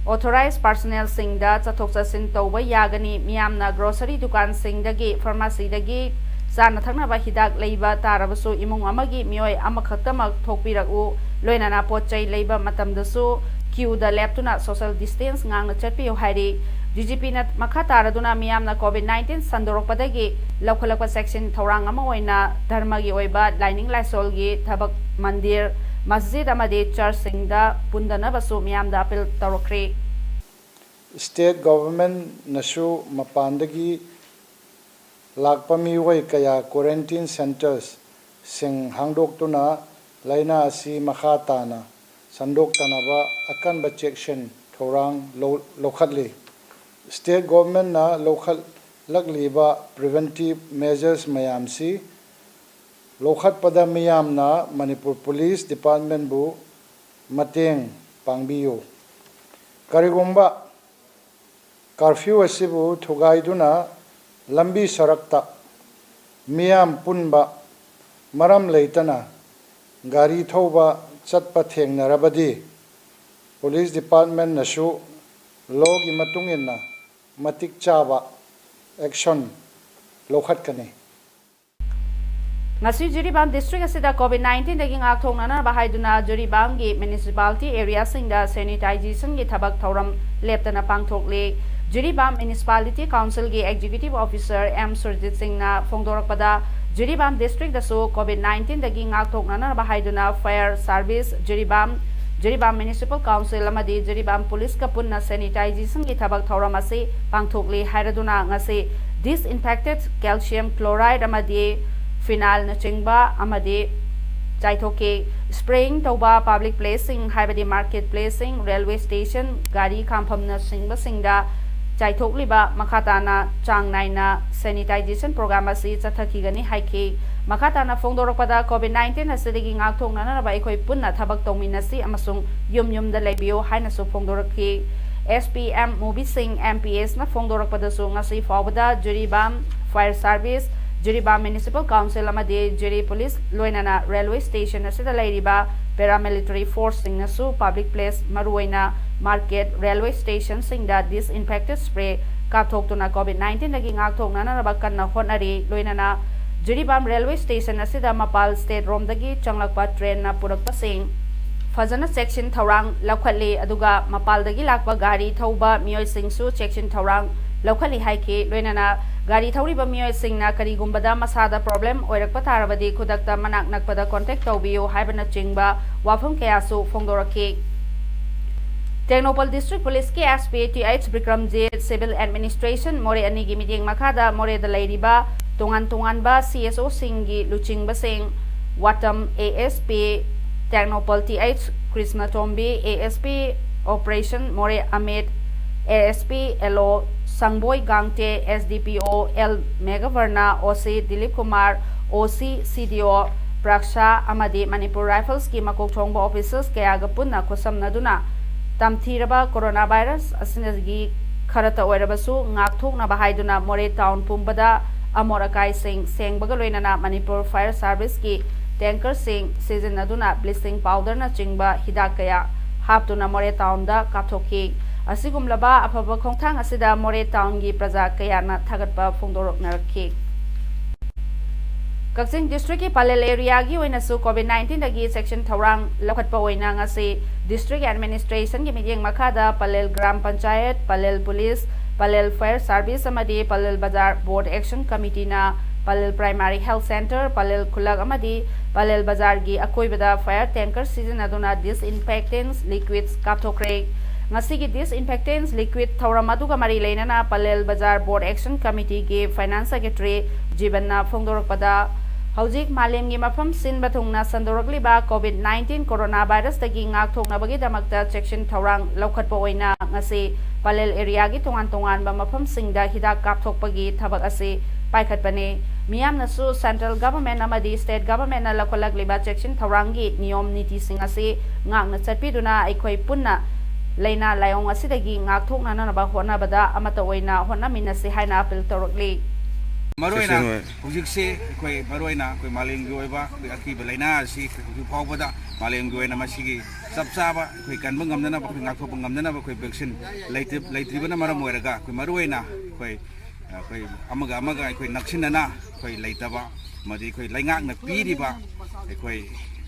ꯑꯣꯊꯣꯔꯥꯏꯖ ꯄꯥꯔꯁꯅꯦꯜꯁꯤꯡꯗ ꯆꯠꯊꯣꯛ ꯆꯠꯁꯤꯟ ꯇꯧꯕ ꯌꯥꯒꯅꯤ꯫ ꯃꯤꯌꯥꯝꯅ ꯒ꯭ꯔꯣꯁꯔꯤ ꯗꯨꯀꯥꯟꯁꯤꯡꯗꯒꯤ, ꯐꯥꯔꯃꯥꯁꯤꯗꯒꯤ ꯆꯥꯅ ꯊꯛꯅꯕ ꯍꯤꯗꯥꯛ ꯂꯩꯕ ꯇꯥꯔꯕꯁꯨ ꯏꯃꯨꯡ ꯑꯃꯒꯤ ꯃꯤꯑꯣꯏ ꯑꯃꯈꯛꯇꯃꯛ ꯊꯣꯛꯄꯤꯔꯛꯎ꯫ ꯂꯣꯏꯅꯅ ꯄꯣꯠ ꯆꯩ ꯂꯩꯕ ꯃꯇꯝꯗꯁꯨ ꯀ꯭ꯌꯨꯗ ꯂꯦꯞꯇꯨꯅ ꯁꯣꯁꯦꯜ ꯗꯤꯁꯇꯦꯟꯁ ꯉꯥꯛꯅ ꯆꯠꯄꯤꯌꯨ ꯍꯥꯏꯔꯤ꯫ ꯗꯤ ꯖꯤ ꯄꯤꯅ ꯃꯈꯥ ꯇꯥꯔꯗꯨꯅ ꯃꯤꯌꯥꯝꯅ ꯀꯣꯚꯤꯗ ꯅꯥꯏꯟꯇꯤꯟ ꯁꯟꯗꯣꯔꯛꯄꯗꯒꯤ ꯂꯧꯈꯠꯂꯛꯄ ꯆꯦꯛꯁꯤꯟ ꯊꯧꯔꯥꯡ ꯑꯃ ꯑꯣꯏꯅ ꯙꯔꯃꯒꯤ ꯑꯣꯏꯕ ꯂꯥꯏꯅꯤꯡ ꯂꯥꯏꯁꯣꯜꯒꯤ ꯊꯕꯛ, ꯃꯟꯗꯤꯔ, ꯃꯁꯖꯤꯗ ꯑꯃꯗꯤ ꯆꯔꯆꯁꯤꯡꯗ ꯄꯨꯟꯗꯅꯕꯁꯨ ꯃꯤꯌꯥꯝꯗ ꯑꯄꯤꯜ ꯇꯧꯔꯛꯈ꯭ꯔꯤ꯫ ꯁ꯭ꯇꯦꯠ ꯒꯚꯔꯟꯃꯦꯟꯠꯅꯁꯨ ꯃꯄꯥꯟꯗꯒꯤ ꯂꯥꯛꯄ ꯃꯤꯑꯣꯏ ꯀꯌꯥ ꯀ꯭ꯋꯥꯔꯦꯟꯇꯤꯟ ꯁꯦꯟꯇꯔꯁꯤꯡ ꯍꯥꯡꯗꯣꯛꯇꯨꯅ ꯂꯥꯏꯅꯥ ꯑꯁꯤ ꯃꯈꯥ ꯇꯥꯅ ꯁꯟꯗꯣꯛꯇꯅꯕ ꯑꯀꯟꯕ ꯆꯦꯛꯁꯤꯟ ꯊꯧꯔꯥꯡ ꯂꯧ-, ꯂꯧꯈꯠꯂꯤ꯫ ꯁ꯭ꯇꯦꯠ ꯒꯚꯔꯟꯃꯦꯟꯠꯅ ꯂꯧꯈꯠꯂꯛꯂꯤꯕ ꯄ꯭ꯔꯤꯚꯦꯟꯇꯤꯚ ꯃꯦꯖꯔꯁ ꯃꯌꯥꯝꯁꯤ ꯂꯧꯈꯠꯄꯗ ꯃꯤꯌꯥꯝꯅ ꯃꯅꯤꯄꯨꯔ ꯄꯨꯂꯤꯁ ꯗꯤꯄꯥꯔꯠꯃꯦꯟꯠꯕꯨ ꯃꯇꯦꯡ ꯄꯥꯡꯕꯤꯌꯨ꯫ ꯀꯔꯤꯒꯨꯝꯕ ꯀꯥꯔꯐ꯭ꯌꯨ ꯑꯁꯤꯕꯨ ꯊꯨꯒꯥꯏꯗꯨꯅ ꯂꯝꯕꯤ ꯁꯣꯔꯣꯛꯇ ꯃꯤꯌꯥꯝ ꯄꯨꯟꯕ ꯃꯔꯝ ꯂꯩꯇꯅ ꯒꯥꯔꯤ ꯊꯧꯕ ꯆꯠꯄ ꯊꯦꯡꯅꯔꯕꯗꯤ ꯄꯨꯂꯤꯁ ꯗꯤꯄꯥꯔꯠꯃꯦꯟꯅꯁꯨ ꯂꯣꯒꯤ ꯃꯇꯨꯡ ꯏꯟꯅ ꯃꯇꯤꯛ ꯆꯥꯕ ꯑꯦꯛꯁꯟ ꯂꯧꯈꯠꯀꯅꯤ꯫ ꯉꯁꯤ ꯖꯤꯔꯤꯕꯥꯝ ꯗꯤꯁꯇ꯭ꯔꯤꯛ ꯑꯁꯤꯗ ꯀꯣꯚꯤꯗ ꯅꯥꯏꯟꯇꯤꯟꯗꯒꯤ ꯉꯥꯛꯊꯣꯛꯅꯅꯕ ꯍꯥꯏꯗꯨꯅ ꯖꯤꯔꯤꯕꯥꯝꯒꯤ ꯃ꯭ꯌꯨꯅꯤꯁꯤꯄꯥꯂꯤꯇꯤ ꯑꯦꯔꯤꯌꯥꯁꯤꯡꯗ ꯁꯦꯅꯤꯇꯥꯏꯖꯦꯁꯟꯒꯤ ꯊꯕꯛ ꯊꯧꯔꯝ ꯂꯦꯞꯇꯅ ꯄꯥꯡꯊꯣꯛꯂꯤ꯫ ꯖꯤꯔꯤꯕꯥꯝ ꯃ꯭ꯌꯨꯅꯤꯁꯤꯄꯥꯂꯤꯇꯤ ꯀꯥꯎꯟꯁꯤꯜꯒꯤ ꯑꯦꯛꯖꯤꯀ꯭ꯌꯨꯇꯤꯚ ꯑꯣꯐꯤꯁꯔ ꯑꯦꯝ ꯁꯨꯔꯖꯤꯠ ꯁꯤꯡꯅ ꯐꯣꯡꯗꯣꯔꯛꯄꯗ, ꯖꯤꯔꯤꯕꯥꯝ ꯗꯤꯁꯇ꯭ꯔꯤꯛꯇꯁꯨ ꯀꯣꯚꯤꯗ ꯅꯥꯏꯟꯇꯤꯟꯗꯒꯤ ꯉꯥꯛꯊꯣꯛꯅꯅꯕ ꯍꯥꯏꯗꯨꯅ Fire service, Jiribam, Jiribam municipal council ꯑꯃꯗꯤ ꯖꯤꯔꯤꯕꯥꯝ ꯄꯨꯂꯤꯁꯀ ꯄꯨꯟꯅ ꯁꯦꯅꯤꯇꯥꯏꯖꯦꯁꯟꯒꯤ ꯊꯕꯛ ꯊꯧꯔꯝ ꯑꯁꯤ ꯄꯥꯡꯊꯣꯛꯂꯤ ꯍꯥꯏꯔꯗꯨꯅ ꯉꯁꯤ ꯗꯤꯁꯏꯟꯐꯦꯛꯇꯦꯠ ꯀꯦꯜꯁꯤꯌꯝ ꯀ꯭ꯂꯣꯔꯥꯏꯗ ꯑꯃꯗꯤ ꯐꯤꯅꯥꯏꯜꯅꯆꯤꯡꯕ ꯑꯃꯗꯤ ꯆꯥꯏꯊꯣꯛꯈꯤ꯫ ꯁ꯭ꯄ꯭ꯔꯦꯌꯤꯡ ꯇꯧꯕ ꯄꯕ꯭ꯂꯤꯛ ꯄ꯭ꯂꯦꯁꯁꯤꯡ ꯍꯥꯏꯕꯗꯤ ꯃꯥꯔꯀꯦꯠ ꯄ꯭ꯂꯦꯁꯁꯤꯡ, ꯔꯦꯜꯋꯦ ꯁ꯭ꯇꯦꯁꯟ, ꯒꯥꯔꯤ ꯈꯥꯝꯐꯝꯅꯆꯤꯡꯕꯁꯤꯡꯗ ꯆꯥꯏꯊꯣꯛꯂꯤꯕ ꯃꯈꯥ ꯇꯥꯅ ꯆꯥꯡ ꯅꯥꯏꯅ ꯁꯦꯅꯤꯇꯥꯏꯖꯦꯁꯟ ꯄ꯭ꯔꯣꯒ꯭ꯔꯥꯝ ꯑꯁꯤ ꯆꯠꯊꯈꯤꯒꯅꯤ ꯍꯥꯏꯈꯤ꯫ ꯃꯈꯥ ꯇꯥꯅ ꯐꯣꯡꯗꯣꯔꯛꯄꯗ, ꯀꯣꯚꯤꯗ ꯅꯥꯏꯟꯇꯤꯟ ꯑꯁꯤꯗꯒꯤ ꯉꯥꯛꯊꯣꯛꯅꯅꯕ ꯑꯩꯈꯣꯏ ꯄꯨꯟꯅ ꯊꯕꯛ ꯇꯧꯃꯤꯟꯅꯁꯤ ꯑꯃꯁꯨꯡ ꯌꯨꯝ ꯌꯨꯝꯗ ꯂꯩꯕꯤꯌꯨ ꯍꯥꯏꯅꯁꯨ ꯐꯣꯡꯗꯣꯔꯛꯈꯤ꯫ ꯑꯦꯁ ꯄꯤ ꯑꯦꯝ ꯃꯨꯕꯤ ꯁꯤꯡ, ꯑꯦꯝ ꯄꯤ ꯑꯦꯁꯅ ꯐꯣꯡꯗꯣꯔꯛꯄꯗꯁꯨ, ꯉꯁꯤ ꯐꯥꯎꯕꯗ Jiribam Fire service, Jiribam municipal council ꯑꯃꯗꯤ ꯖꯤꯔꯤ ꯄꯨꯂꯤꯁ, ꯂꯣꯏꯅꯅ ꯔꯦꯜꯋꯦ ꯁ꯭ꯇꯦꯁꯟ ꯑꯁꯤꯗ ꯂꯩꯔꯤꯕ ꯄꯦꯔꯥꯃꯤꯂꯤꯇꯔꯤ ꯐꯣꯔꯁꯁꯤꯡꯅꯁꯨ ꯄꯕ꯭ꯂꯤꯛ ꯄ꯭ꯂꯦꯁ, ꯃꯔꯨꯑꯣꯏꯅ ꯃꯥꯔꯀꯦꯠ, ꯔꯦꯜꯋꯦ ꯁ꯭ꯇꯦꯁꯟꯁꯤꯡꯗ ꯗꯤꯁꯏꯟꯐꯦꯛꯇꯦꯠ ꯁ꯭ꯄ꯭ꯔꯦ ꯀꯥꯞꯊꯣꯛꯇꯨꯅ ꯀꯣꯚꯤꯗ ꯅꯥꯏꯟꯇꯤꯟꯗꯒꯤ ꯉꯥꯛꯊꯣꯛꯅꯅꯕ ꯀꯟꯅ ꯍꯣꯠꯅꯔꯤ꯫ ꯂꯣꯏꯅꯅ ꯖꯤꯔꯤꯕꯥꯝ ꯔꯦꯜꯋꯦ ꯁ꯭ꯇꯦꯁꯟ ꯑꯁꯤꯗ ꯃꯄꯥꯜ ꯁ꯭ꯇꯦꯠ ꯔꯣꯝꯗꯒꯤ ꯆꯪꯂꯛꯄ ꯇ꯭ꯔꯦꯟꯅ ꯄꯨꯔꯛꯄꯁꯤꯡ ꯐꯖꯅ ꯆꯦꯛꯁꯤꯟ ꯊꯧꯔꯥꯡ ꯂꯧꯈꯠꯂꯤ, ꯑꯗꯨꯒ ꯃꯄꯥꯜꯗꯒꯤ ꯂꯥꯛꯄ ꯒꯥꯔꯤ ꯊꯧꯕ ꯃꯤꯑꯣꯏꯁꯤꯡꯁꯨ ꯆꯦꯛꯁꯤꯟ ꯊꯧꯔꯥꯡ ꯂꯧꯈꯠꯂꯤ ꯍꯥꯏꯈꯤ꯫ ꯂꯣꯏꯅꯅ ꯒꯥꯔꯤ ꯊꯧꯔꯤꯕ ꯃꯤꯑꯣꯏꯁꯤꯡꯅ ꯀꯔꯤꯒꯨꯝꯕꯗ ꯃꯁꯥꯗ ꯄ꯭ꯔꯣꯕ꯭ꯂꯦꯝ ꯑꯣꯏꯔꯛꯄ ꯇꯥꯔꯕꯗꯤ ꯈꯨꯗꯛꯇ ꯃꯅꯥꯛ ꯅꯛꯄꯗ ꯀꯣꯟꯇꯦꯛ ꯇꯧꯕꯤꯌꯨ ꯍꯥꯏꯕꯅꯆꯤꯡꯕ ꯋꯥꯐꯝ ꯀꯌꯥꯁꯨ ꯐꯣꯡꯗꯣꯔꯛꯈꯤ꯫ ꯇꯦꯡꯅꯧꯄꯜ ꯗꯤꯁꯇ꯭ꯔꯤꯛ ꯄꯨꯂꯤꯁꯀꯤ S P T H Bikramjit, civil administration Moreh ꯑꯅꯤꯒꯤ ꯃꯤꯠꯌꯦꯡ ꯃꯈꯥꯗ ꯃꯣꯔꯦꯗ ꯂꯩꯔꯤꯕ ꯇꯣꯉꯥꯟ ꯇꯣꯉꯥꯟꯕ ꯁꯤ ꯑꯦꯁ ꯑꯣꯁꯤꯡꯒꯤ ꯂꯨꯆꯤꯡꯕꯁꯤꯡ, ꯋꯥꯇꯝ A S P, Tengnoupal T H Krishnatombi, A S P operation Moreh Amit, A S P L ꯑꯣ ꯁꯪꯕꯣꯏ ꯒꯥꯡꯇꯦ, ꯑꯦꯁ ꯗꯤ ꯄꯤ ꯑꯣ ꯑꯦꯜ ꯃꯦꯘꯕꯔꯅ, ꯑꯣ ꯁꯤ ꯗꯤꯂꯤꯞ ꯀꯨꯃꯥꯔ, ꯑꯣ ꯁꯤ ꯁꯤ ꯗꯤ ꯑꯣ ꯄ꯭ꯔꯛꯁꯥ ꯑꯃꯗꯤ ꯃꯅꯤꯄꯨꯔ ꯔꯥꯏꯐꯜꯁꯀꯤ ꯃꯀꯣꯛ ꯊꯣꯡꯕ ꯑꯣꯐꯤꯁꯔꯁ ꯀꯌꯥꯒ ꯄꯨꯟꯅ ꯈꯨꯠꯁꯝꯅꯗꯨꯅ ꯇꯝꯊꯤꯔꯕ ꯀꯣꯔꯣꯅꯥ ꯚꯥꯏꯔꯁ ꯑꯁꯤꯗꯒꯤ ꯈꯔꯇ ꯑꯣꯏꯔꯕꯁꯨ ꯉꯥꯛꯊꯣꯛꯅꯕ ꯍꯥꯏꯗꯨꯅ ꯃꯣꯔꯦ ꯇꯥꯎꯟ ꯄꯨꯝꯕꯗ ꯑꯃꯣꯠ ꯑꯀꯥꯏꯁꯤꯡ ꯁꯦꯡꯕꯒ ꯂꯣꯏꯅꯅ ꯃꯅꯤꯄꯨꯔ ꯐꯥꯌꯔ ꯁꯥꯔꯚꯤꯁꯀꯤ ꯇꯦꯡꯀꯔꯁꯤꯡ ꯁꯤꯖꯤꯟꯅꯗꯨꯅ ꯕ꯭ꯂꯤꯆꯤꯡ ꯄꯥꯎꯗꯔꯅꯆꯤꯡꯕ ꯍꯤꯗꯥꯛ ꯀꯌꯥ ꯍꯥꯞꯇꯨꯅ ꯃꯣꯔꯦ ꯇꯥꯎꯟꯗ ꯀꯥꯞꯊꯣꯛꯈꯤ꯫ ꯑꯁꯤꯒꯨꯝꯂꯕ ꯑꯐꯕ ꯈꯣꯡꯊꯥꯡ ꯑꯁꯤꯗ ꯃꯣꯔꯦ ꯇꯥꯎꯟꯒꯤ ꯄ꯭ꯔꯖꯥ ꯀꯌꯥꯅ ꯊꯥꯒꯠꯄ ꯐꯣꯡꯗꯣꯔꯛꯅꯔꯛꯈꯤ꯫ ꯀꯛꯆꯤꯡ ꯗꯤꯁꯇ꯭ꯔꯤꯛꯀꯤ ꯄꯂꯦꯜ ꯑꯦꯔꯤꯌꯥꯒꯤ ꯑꯣꯏꯅꯁꯨ ꯀꯣꯚꯤꯗ ꯅꯥꯏꯟꯇꯤꯟꯗꯒꯤ ꯆꯦꯛꯁꯤꯟ ꯊꯧꯔꯥꯡ ꯂꯧꯈꯠꯄ ꯑꯣꯏꯅ ꯉꯁꯤ ꯗꯤꯁꯇ꯭ꯔꯤꯛ ꯑꯦꯗꯃꯤꯅꯤꯁꯇ꯭ꯔꯦꯁꯟꯒꯤ ꯃꯤꯠꯌꯦꯡ ꯃꯈꯥꯗ Pallel gram panchayat, Pallel police, Pallel fire service ꯑꯃꯗꯤ ꯄꯂꯦꯜ ꯕꯖꯥꯔ ꯕꯣꯔꯗ ꯑꯦꯛꯁꯟ ꯀꯃꯤꯇꯤꯅ Pallel primary health centre, Pallel ꯈꯨꯜꯂꯛ ꯑꯃꯗꯤ ꯄꯂꯦꯜ ꯕꯖꯥꯔꯒꯤ ꯑꯀꯣꯏꯕꯗ ꯐꯥꯌꯔ ꯇꯦꯡꯀꯔ ꯁꯤꯖꯤꯟꯅꯗꯨꯅ ꯗꯤꯁꯏꯟꯐꯦꯛꯇꯦꯟꯁ ꯂꯤꯀ꯭ꯋꯤꯗ ꯀꯥꯞꯊꯣꯛꯈ꯭ꯔꯦ꯫ ꯉꯁꯤꯒꯤ ꯗꯤꯁꯏꯟꯐꯦꯛꯇꯦꯟꯁ ꯂꯤꯀ꯭ꯋꯤꯗ ꯊꯧꯔꯝ ꯑꯗꯨꯒ ꯃꯔꯤ ꯂꯩꯅꯅ Pallel bazaar board action ꯀꯃꯤꯇꯤꯒꯤ finance secretary ꯖꯤꯕꯟꯅ ꯐꯣꯡꯗꯣꯔꯛꯄꯗ, ꯍꯧꯖꯤꯛ ꯃꯥꯂꯦꯝꯒꯤ ꯃꯐꯝ ꯁꯤꯟꯕ ꯊꯨꯡꯅ ꯁꯟꯗꯣꯔꯛꯂꯤꯕ ꯀꯣꯚꯤꯗ ꯅꯥꯏꯟꯇꯤꯟ ꯀꯣꯔꯣꯅꯥ ꯚꯥꯏꯔꯁꯇꯒꯤ ꯉꯥꯛꯊꯣꯛꯅꯕꯒꯤꯗꯃꯛꯇ ꯆꯦꯛꯁꯤꯟ ꯊꯧꯔꯥꯡ ꯂꯧꯈꯠꯄ ꯑꯣꯏꯅ ꯉꯁꯤ ꯄꯂꯦꯜ ꯑꯦꯔꯤꯌꯥꯒꯤ ꯇꯣꯉꯥꯟ ꯇꯣꯉꯥꯟꯕ ꯃꯐꯝꯁꯤꯡꯗ ꯍꯤꯗꯥꯛ ꯀꯥꯞꯊꯣꯛꯄꯒꯤ ꯊꯕꯛ ꯑꯁꯤ ꯄꯥꯏꯈꯠꯄꯅꯤ꯫ ꯃꯤꯌꯥꯝꯅꯁꯨ ꯁꯦꯟꯇ꯭ꯔꯦꯜ ꯒꯚꯔꯟꯃꯦꯟꯠ ꯑꯃꯗꯤ ꯁ꯭ꯇꯦꯠ ꯒꯚꯔꯟꯃꯦꯟꯠꯅ ꯂꯧꯈꯠꯂꯛꯂꯤꯕ ꯆꯦꯛꯁꯤꯟ ꯊꯧꯔꯥꯡꯒꯤ ꯅꯤꯌꯣꯝ ꯅꯤꯇꯤꯁꯤꯡ ꯑꯁꯤ ꯉꯥꯛꯅ ꯆꯠꯄꯤꯗꯨꯅ ꯑꯩꯈꯣꯏ ꯄꯨꯟꯅ ꯂꯥꯏꯅꯥ ꯂꯥꯏꯑꯣꯡ ꯑꯁꯤꯗꯒꯤ ꯉꯥꯛꯊꯣꯛꯅꯅꯕ ꯍꯣꯠꯅꯕꯗ ꯑꯃꯠꯇ ꯑꯣꯏꯅ ꯍꯣꯠꯅꯃꯤꯟꯅꯁꯤ ꯍꯥꯏꯅ ꯑꯥꯄꯤꯜ ꯇꯧꯔꯛꯂꯤ꯫ ꯃꯔꯨꯑꯣꯏꯅ ꯁꯦꯁꯟ ꯑꯣꯏ꯫ ꯍꯧꯖꯤꯛꯁꯦ ꯑꯩꯈꯣꯏ ꯃꯔꯨꯑꯣꯏꯅ ꯑꯩꯈꯣꯏ ꯃꯥꯂꯦꯝꯒꯤ ꯑꯣꯏꯕ ꯑꯩꯈꯣꯏ ꯑꯀꯤꯕ ꯂꯥꯏꯅꯥ ꯑꯁꯤ ꯑꯩꯈꯣꯏ ꯍꯧꯖꯤꯛ ꯐꯥꯎꯕꯗ ꯃꯥꯂꯦꯝꯒꯤ ꯑꯣꯏꯅ ꯃꯁꯤꯒꯤ ꯆꯞ ꯆꯥꯕ ꯑꯩꯈꯣꯏ ꯀꯟꯕ ꯉꯝꯅꯅꯕ, ꯑꯩꯈꯣꯏ ꯉꯥꯛꯊꯣꯛꯄ ꯉꯝꯅꯅꯕ ꯑꯩꯈꯣꯏ ꯚꯦꯛꯁꯤꯟ ꯂꯩꯇ-, ꯂꯩꯇ꯭ꯔꯤꯕꯅ ꯃꯔꯝ ꯑꯣꯏꯔꯒ ꯑꯩꯈꯣꯏ ꯃꯔꯨꯑꯣꯏꯅ ꯑꯩꯈꯣꯏ, ꯑꯩꯈꯣꯏ ꯑꯃꯒ ꯑꯃꯒ ꯑꯩꯈꯣꯏ ꯅꯛꯁꯤꯟꯅꯅ ꯑꯩꯈꯣꯏ ꯂꯩꯇꯕ ꯑꯃꯗꯤ ꯑꯩꯈꯣꯏ ꯂꯩꯉꯥꯛꯅ ꯄꯤꯔꯤꯕ ꯑꯩꯈꯣꯏ,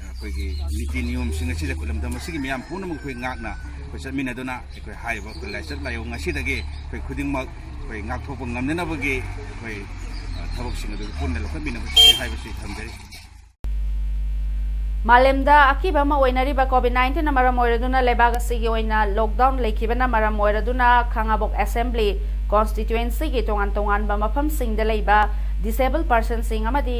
ꯑꯩꯈꯣꯏꯒꯤ ꯅꯤꯇꯤ ꯅꯤꯌꯣꯝꯁꯤꯡ ꯑꯁꯤꯗ ꯑꯩꯈꯣꯏ ꯂꯝꯗꯝ ꯑꯁꯤꯒꯤ ꯃꯤꯌꯥꯝ ꯄꯨꯝꯅꯃꯛ ꯑꯩꯈꯣꯏ ꯉꯥꯛꯅ ꯑꯩꯈꯣꯏ ꯆꯠꯃꯤꯟꯅꯗꯨꯅ ꯑꯩꯈꯣꯏ ꯍꯥꯏꯔꯤꯕ ꯑꯩꯈꯣꯏ ꯂꯥꯏꯆꯠ ꯂꯥꯏꯑꯣꯡ ꯑꯁꯤꯗꯒꯤ ꯑꯩꯈꯣꯏ ꯈꯨꯗꯤꯡꯃꯛ ꯑꯩꯈꯣꯏ ꯉꯥꯛꯊꯣꯛꯄ ꯉꯝꯅꯅꯕꯒꯤ ꯑꯩꯈꯣꯏ, ꯑ, ꯊꯕꯛꯁꯤꯡ ꯑꯗꯨ ꯄꯨꯟꯅ ꯂꯧꯈꯠꯃꯤꯟꯅꯕ ꯍꯥꯏꯕꯁꯤ ꯊꯝꯖꯔꯤ꯫ ꯃꯥꯂꯦꯝꯗ ꯑꯀꯤꯕ ꯑꯃ ꯑꯣꯏꯅꯔꯤꯕ ꯀꯣꯚꯤꯗ ꯅꯥꯏꯟꯇꯤꯟꯅ ꯃꯔꯝ ꯑꯣꯏꯔꯗꯨꯅ ꯂꯩꯕꯥꯛ ꯑꯁꯤꯒꯤ ꯑꯣꯏꯅ ꯂꯣꯛꯗꯥꯎꯟ ꯂꯩꯈꯤꯕꯅ ꯃꯔꯝ ꯑꯣꯏꯔꯗꯨꯅ ꯈꯥꯉꯕꯣꯛ ꯑꯦꯁꯦꯝꯕ꯭ꯂꯤ ꯀꯣꯟꯁꯇꯤꯇ꯭ꯋꯦꯟꯁꯤꯒꯤ ꯇꯣꯉꯥꯟ ꯇꯣꯉꯥꯟꯕ ꯃꯐꯝꯁꯤꯡꯗ ꯂꯩꯕ ꯗꯤꯁꯦꯕꯜ ꯄꯔꯁꯟꯁꯤꯡ ꯑꯃꯗꯤ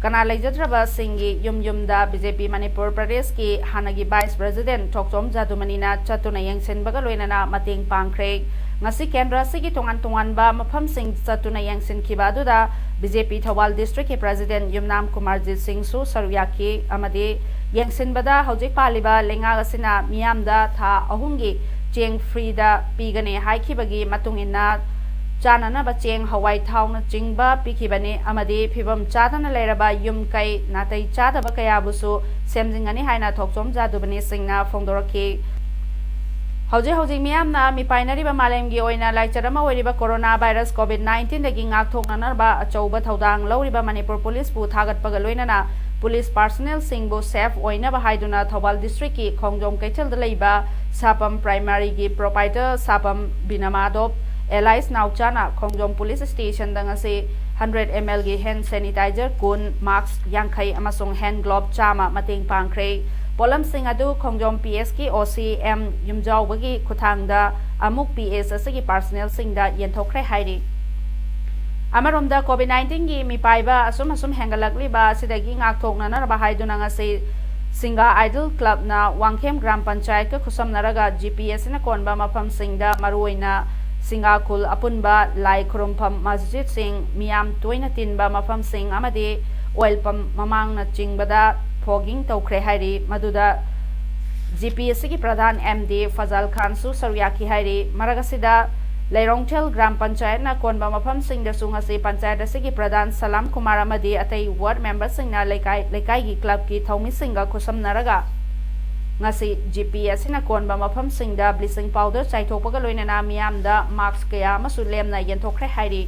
ꯀꯅꯥ ꯂꯩꯖꯗ꯭ꯔꯕꯁꯤꯡꯒꯤ ꯌꯨꯝ ꯌꯨꯝꯗ ꯕꯤ ꯖꯦ ꯄꯤ ꯃꯅꯤꯄꯨꯔ ꯄ꯭ꯔꯗꯦꯁꯀꯤ ꯍꯥꯟꯅꯒꯤ ꯚꯥꯏꯁ ꯄ꯭ꯔꯦꯁꯤꯗꯦꯟꯠ ꯊꯣꯛꯆꯣꯝ ꯖꯥꯗꯨꯃꯅꯤꯅ ꯆꯠꯇꯨꯅ ꯌꯦꯡꯁꯤꯟꯕꯒ ꯂꯣꯏꯅꯅ ꯃꯇꯦꯡ ꯄꯥꯡꯈ꯭ꯔꯦ꯫ ꯉꯁꯤ ꯀꯦꯟꯗ꯭ꯔ ꯑꯁꯤꯒꯤ ꯇꯣꯉꯥꯟ ꯇꯣꯉꯥꯟꯕ ꯃꯐꯝꯁꯤꯡ ꯆꯠꯇꯨꯅ ꯌꯦꯡꯁꯤꯟꯈꯤꯕ ꯑꯗꯨꯗ ꯕꯤ ꯖꯦ ꯄꯤ ꯊꯧꯕꯥꯜ ꯗꯤꯁꯇ꯭ꯔꯤꯛꯀꯤ ꯄ꯭ꯔꯦꯁꯤꯗꯦꯟꯠ ꯌꯨꯝꯅꯥꯝ ꯀꯨꯃꯥꯔꯖꯤꯠ ꯁꯤꯡꯁꯨ ꯁꯔꯨꯛ ꯌꯥꯈꯤ ꯑꯃꯗꯤ ꯌꯦꯡꯁꯤꯟꯕꯗ ꯍꯧꯖꯤꯛ ꯄꯥꯜꯂꯤꯕ ꯂꯩꯉꯥꯛ ꯑꯁꯤꯅ ꯃꯤꯌꯥꯝꯗ ꯊꯥ ꯑꯍꯨꯝꯒꯤ ꯆꯦꯡ ꯐ꯭ꯔꯤꯗ ꯄꯤꯒꯅꯤ ꯍꯥꯏꯈꯤꯕꯒꯤ ꯃꯇꯨꯡ ꯏꯟꯅ ꯆꯥꯅꯅꯕ ꯆꯦꯡ, ꯍꯋꯥꯏ, ꯊꯥꯎꯅꯆꯤꯡꯕ ꯄꯤꯈꯤꯕꯅꯤ ꯑꯃꯗꯤ ꯐꯤꯕꯝ ꯆꯥꯗꯅ ꯂꯩꯔꯕ ꯌꯨꯝ ꯀꯩ ꯅꯥꯇꯩ ꯆꯥꯗꯕ ꯀꯌꯥꯕꯨꯁꯨ ꯁꯦꯝꯖꯤꯟꯒꯅꯤ ꯍꯥꯏꯅ ꯊꯣꯛꯆꯣꯝ ꯖꯥꯗꯨꯕꯅꯤ ꯁꯤꯡꯅ ꯐꯣꯡꯗꯣꯔꯛꯈꯤ꯫ ꯍꯧꯖꯤꯛ ꯍꯧꯖꯤꯛ ꯃꯤꯌꯥꯝꯅ ꯃꯤꯄꯥꯏꯅꯔꯤꯕ ꯃꯥꯂꯦꯝꯒꯤ ꯑꯣꯏꯅ ꯂꯥꯏꯆꯠ ꯑꯃ ꯑꯣꯏꯔꯤꯕ ꯀꯣꯔꯣꯅꯥ ꯚꯥꯏꯔꯁ ꯀꯣꯚꯤꯗ ꯅꯥꯏꯟꯇꯤꯟꯗꯒꯤ ꯉꯥꯛꯊꯣꯛꯅꯅꯕ ꯑꯆꯧꯕ ꯊꯧꯗꯥꯡ ꯂꯧꯔꯤꯕ ꯃꯅꯤꯄꯨꯔ ꯄꯨꯂꯤꯁꯄꯨ ꯊꯥꯒꯠꯄꯒ ꯂꯣꯏꯅꯅ ꯄꯨꯂꯤꯁ ꯄꯥꯔꯁꯅꯦꯜꯁꯤꯡꯕꯨ ꯁꯦꯐ ꯑꯣꯏꯅꯕ ꯍꯥꯏꯗꯨꯅ ꯊꯧꯕꯥꯜ ꯗꯤꯁꯇ꯭ꯔꯤꯛꯀꯤ ꯈꯣꯡꯖꯣꯝ ꯀꯩꯊꯦꯜꯗ ꯂꯩꯕ ꯁꯥꯄꯝ ꯄ꯭ꯔꯥꯏꯃꯥꯔꯤꯒꯤ ꯄ꯭ꯔꯣꯄꯥꯏꯇꯔ ꯁꯥꯄꯝ ꯕꯤꯅꯃꯥꯗꯣꯞ ꯑꯦꯂꯥꯏꯁ ꯅꯥꯎꯆꯥꯅ ꯈꯣꯡꯖꯣꯝ ꯄꯨꯂꯤꯁ ꯁ꯭ꯇꯦꯁꯟꯗ ꯉꯁꯤ ꯍꯟꯗ꯭ꯔꯦꯗ ꯑꯦꯝ ꯑꯦꯜꯒꯤ ꯍꯦꯟ ꯁꯦꯅꯤꯇꯥꯏꯖꯔ ꯀꯨꯟ, ꯃꯥꯛꯁ ꯌꯥꯡꯈꯩ ꯑꯃꯁꯨꯡ ꯍꯦꯟ ꯒ꯭ꯂꯣꯕ ꯆꯥꯝꯃ ꯃꯇꯦꯡ ꯄꯥꯡꯈ꯭ꯔꯦ꯫ ꯄꯣꯠꯂꯝꯁꯤꯡ ꯑꯗꯨ ꯈꯣꯡꯖꯣꯝ ꯄꯤ ꯑꯦꯁꯀꯤ ꯑꯣ ꯁꯤ ꯑꯦꯝ ꯌꯨꯝꯖꯥꯎꯕꯒꯤ ꯈꯨꯠꯊꯥꯡꯗ ꯑꯃꯨꯛ ꯄꯤ ꯑꯦꯁ ꯑꯁꯤꯒꯤ ꯄꯥꯔꯁꯅꯦꯜꯁꯤꯡꯗ ꯌꯦꯟꯊꯣꯛꯈ꯭ꯔꯦ ꯍꯥꯏꯔꯤ꯫ ꯑꯃꯔꯣꯝꯗ ꯀꯣꯚꯤꯗ ꯅꯥꯏꯟꯇꯤꯟꯒꯤ ꯃꯤꯄꯥꯏꯕ ꯑꯁꯨꯝ ꯑꯁꯨꯝ ꯍꯦꯟꯒꯠꯂꯛꯂꯤꯕ ꯑꯁꯤꯗꯒꯤ ꯉꯥꯛꯊꯣꯛꯅꯅꯕ ꯍꯥꯏꯗꯨꯅ ꯉꯁꯤ ꯁꯤꯡꯒꯥ ꯑꯥꯏꯗꯜ ꯀ꯭ꯂꯕꯅ ꯋꯥꯡꯈꯦꯝ ꯒ꯭ꯔꯥꯝ ꯄꯟꯆꯥꯌꯠꯀ ꯈꯨꯠꯁꯝꯅꯔꯒ ꯖꯤ ꯄꯤ ꯑꯦꯁ ꯑꯁꯤꯅ ꯀꯣꯟꯕ ꯃꯐꯝꯁꯤꯡꯗ ꯃꯔꯨꯑꯣꯏꯅ ꯁꯤꯡꯒꯥ ꯈꯨꯜ ꯑꯄꯨꯟꯕ, ꯂꯥꯏ ꯈꯨꯔꯨꯝꯐꯝ, ꯃꯁꯖꯤꯗꯁꯤꯡ, ꯃꯤꯌꯥꯝ ꯇꯣꯏꯅ ꯇꯤꯟꯕ ꯃꯐꯝꯁꯤꯡ ꯑꯃꯗꯤ ꯑꯣꯏꯜ ꯄꯝ ꯃꯃꯥꯡꯅꯆꯤꯡꯕꯗ ꯐꯣꯒꯤꯡ ꯇꯧꯈ꯭ꯔꯦ ꯍꯥꯏꯔꯤ꯫ ꯃꯗꯨꯗ ꯖꯤ ꯄꯤ ꯑꯦꯁ ꯑꯁꯤꯒꯤ ꯄ꯭ꯔꯙꯥꯟ ꯑꯦꯝ ꯗꯤ ꯐꯖꯜ ꯈꯥꯟꯁꯨ ꯁꯔꯨꯛ ꯌꯥꯈꯤ ꯍꯥꯏꯔꯤ꯫ ꯃꯔꯛ ꯑꯁꯤꯗ ꯂꯩꯔꯣꯡꯊꯦꯜ ꯒ꯭ꯔꯥꯝ ꯄꯟꯆꯥꯌꯠꯅ ꯀꯣꯟꯕ ꯃꯐꯝꯁꯤꯡꯗꯁꯨ ꯉꯁꯤ ꯄꯟꯆꯥꯌꯠ ꯑꯁꯤꯒꯤ ꯄ꯭ꯔꯙꯥꯟ ꯁꯂꯥꯝ ꯀꯨꯃꯥꯔ ꯑꯃꯗꯤ ꯑꯇꯩ ꯋꯥꯔꯗ ꯃꯦꯝꯕꯔꯁꯤꯡꯅ ꯂꯩꯀꯥꯏ, ꯂꯩꯀꯥꯏꯒꯤ ꯀ꯭ꯂꯕꯀꯤ ꯊꯧꯃꯤꯁꯤꯡꯒ ꯈꯨꯠꯁꯝꯅꯔꯒ ꯉꯁꯤ ꯖꯤ ꯄꯤ ꯑꯦꯁ ꯑꯁꯤꯅ ꯀꯣꯟꯕ ꯃꯐꯝꯁꯤꯡꯗ ꯕ꯭ꯂꯤꯆꯤꯡ ꯄꯥꯎꯗꯔ ꯆꯥꯏꯊꯣꯛꯄꯒ ꯂꯣꯏꯅꯅ ꯃꯤꯌꯥꯝꯗ ꯃꯥꯛꯁ ꯀꯌꯥ ꯑꯃꯁꯨ ꯂꯦꯝꯅ ꯌꯦꯟꯊꯣꯛꯈ꯭ꯔꯦ ꯍꯥꯏꯔꯤ꯫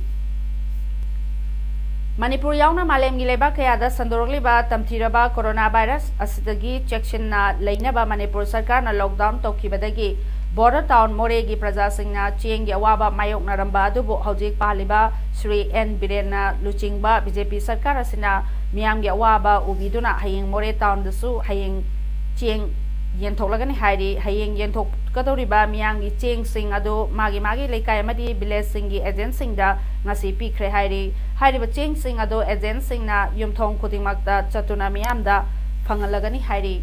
ꯃꯅꯤꯄꯨꯔ ꯌꯥꯎꯅ ꯃꯥꯂꯦꯝꯒꯤ ꯂꯩꯕꯥꯛ ꯀꯌꯥꯗ ꯁꯟꯗꯣꯔꯛꯂꯤꯕ ꯇꯝꯊꯤꯔꯕ ꯀꯣꯔꯣꯅꯥ ꯚꯥꯏꯔꯁ ꯑꯁꯤꯗꯒꯤ ꯆꯦꯛꯁꯤꯟꯅ ꯂꯩꯅꯕ ꯃꯅꯤꯄꯨꯔ ꯁꯔꯀꯥꯔꯅ ꯂꯣꯛꯗꯥꯎꯟ ꯇꯧꯈꯤꯕꯗꯒꯤ ꯕꯣꯔꯗꯔ ꯇꯥꯎꯟ ꯃꯣꯔꯦꯒꯤ ꯄ꯭ꯔꯖꯥꯁꯤꯡꯅ ꯆꯦꯡꯒꯤ ꯑꯋꯥꯕ ꯃꯥꯌꯣꯛꯅꯔꯝꯕ ꯑꯗꯨꯕꯨ ꯍꯧꯖꯤꯛ ꯄꯥꯜꯂꯤꯕ ꯁ꯭ꯔꯤ ꯑꯦꯟ ꯕꯤꯔꯦꯟꯅ ꯂꯨꯆꯤꯡꯕ ꯕꯤ ꯖꯦ ꯄꯤ ꯁꯔꯀꯥꯔ ꯑꯁꯤꯅ ꯃꯤꯌꯥꯝꯒꯤ ꯑꯋꯥꯕ ꯎꯕꯤꯗꯨꯅ ꯍꯌꯦꯡ ꯃꯣꯔꯦ ꯇꯥꯎꯟꯗꯁꯨ ꯍꯌꯦꯡ ꯆꯦꯡ ꯌꯦꯟꯊꯣꯛꯂꯒꯅꯤ ꯍꯥꯏꯔꯤ꯫ ꯍꯌꯦꯡ ꯌꯦꯟꯊꯣꯛꯀꯗꯧꯔꯤꯕ ꯃꯤꯌꯥꯝꯒꯤ ꯆꯦꯡꯁꯤꯡ ꯑꯗꯨ ꯃꯥꯒꯤ ꯃꯥꯒꯤ ꯂꯩꯀꯥꯏ ꯑꯃꯗꯤ ꯚꯤꯂꯦꯖꯁꯤꯡꯒꯤ ꯑꯦꯖꯦꯟꯠꯁꯤꯡꯗ ꯉꯁꯤ ꯄꯤꯈ꯭ꯔꯦ ꯍꯥꯏꯔꯤ꯫ ꯍꯥꯏꯔꯤꯕ ꯆꯦꯡꯁꯤꯡ ꯑꯗꯨ ꯑꯦꯖꯦꯟꯠꯁꯤꯡꯅ ꯌꯨꯝꯊꯣꯡ ꯈꯨꯗꯤꯡꯃꯛꯇ ꯆꯠꯇꯨꯅ ꯃꯤꯌꯥꯝꯗ ꯐꯪꯍꯜꯂꯒꯅꯤ ꯍꯥꯏꯔꯤ꯫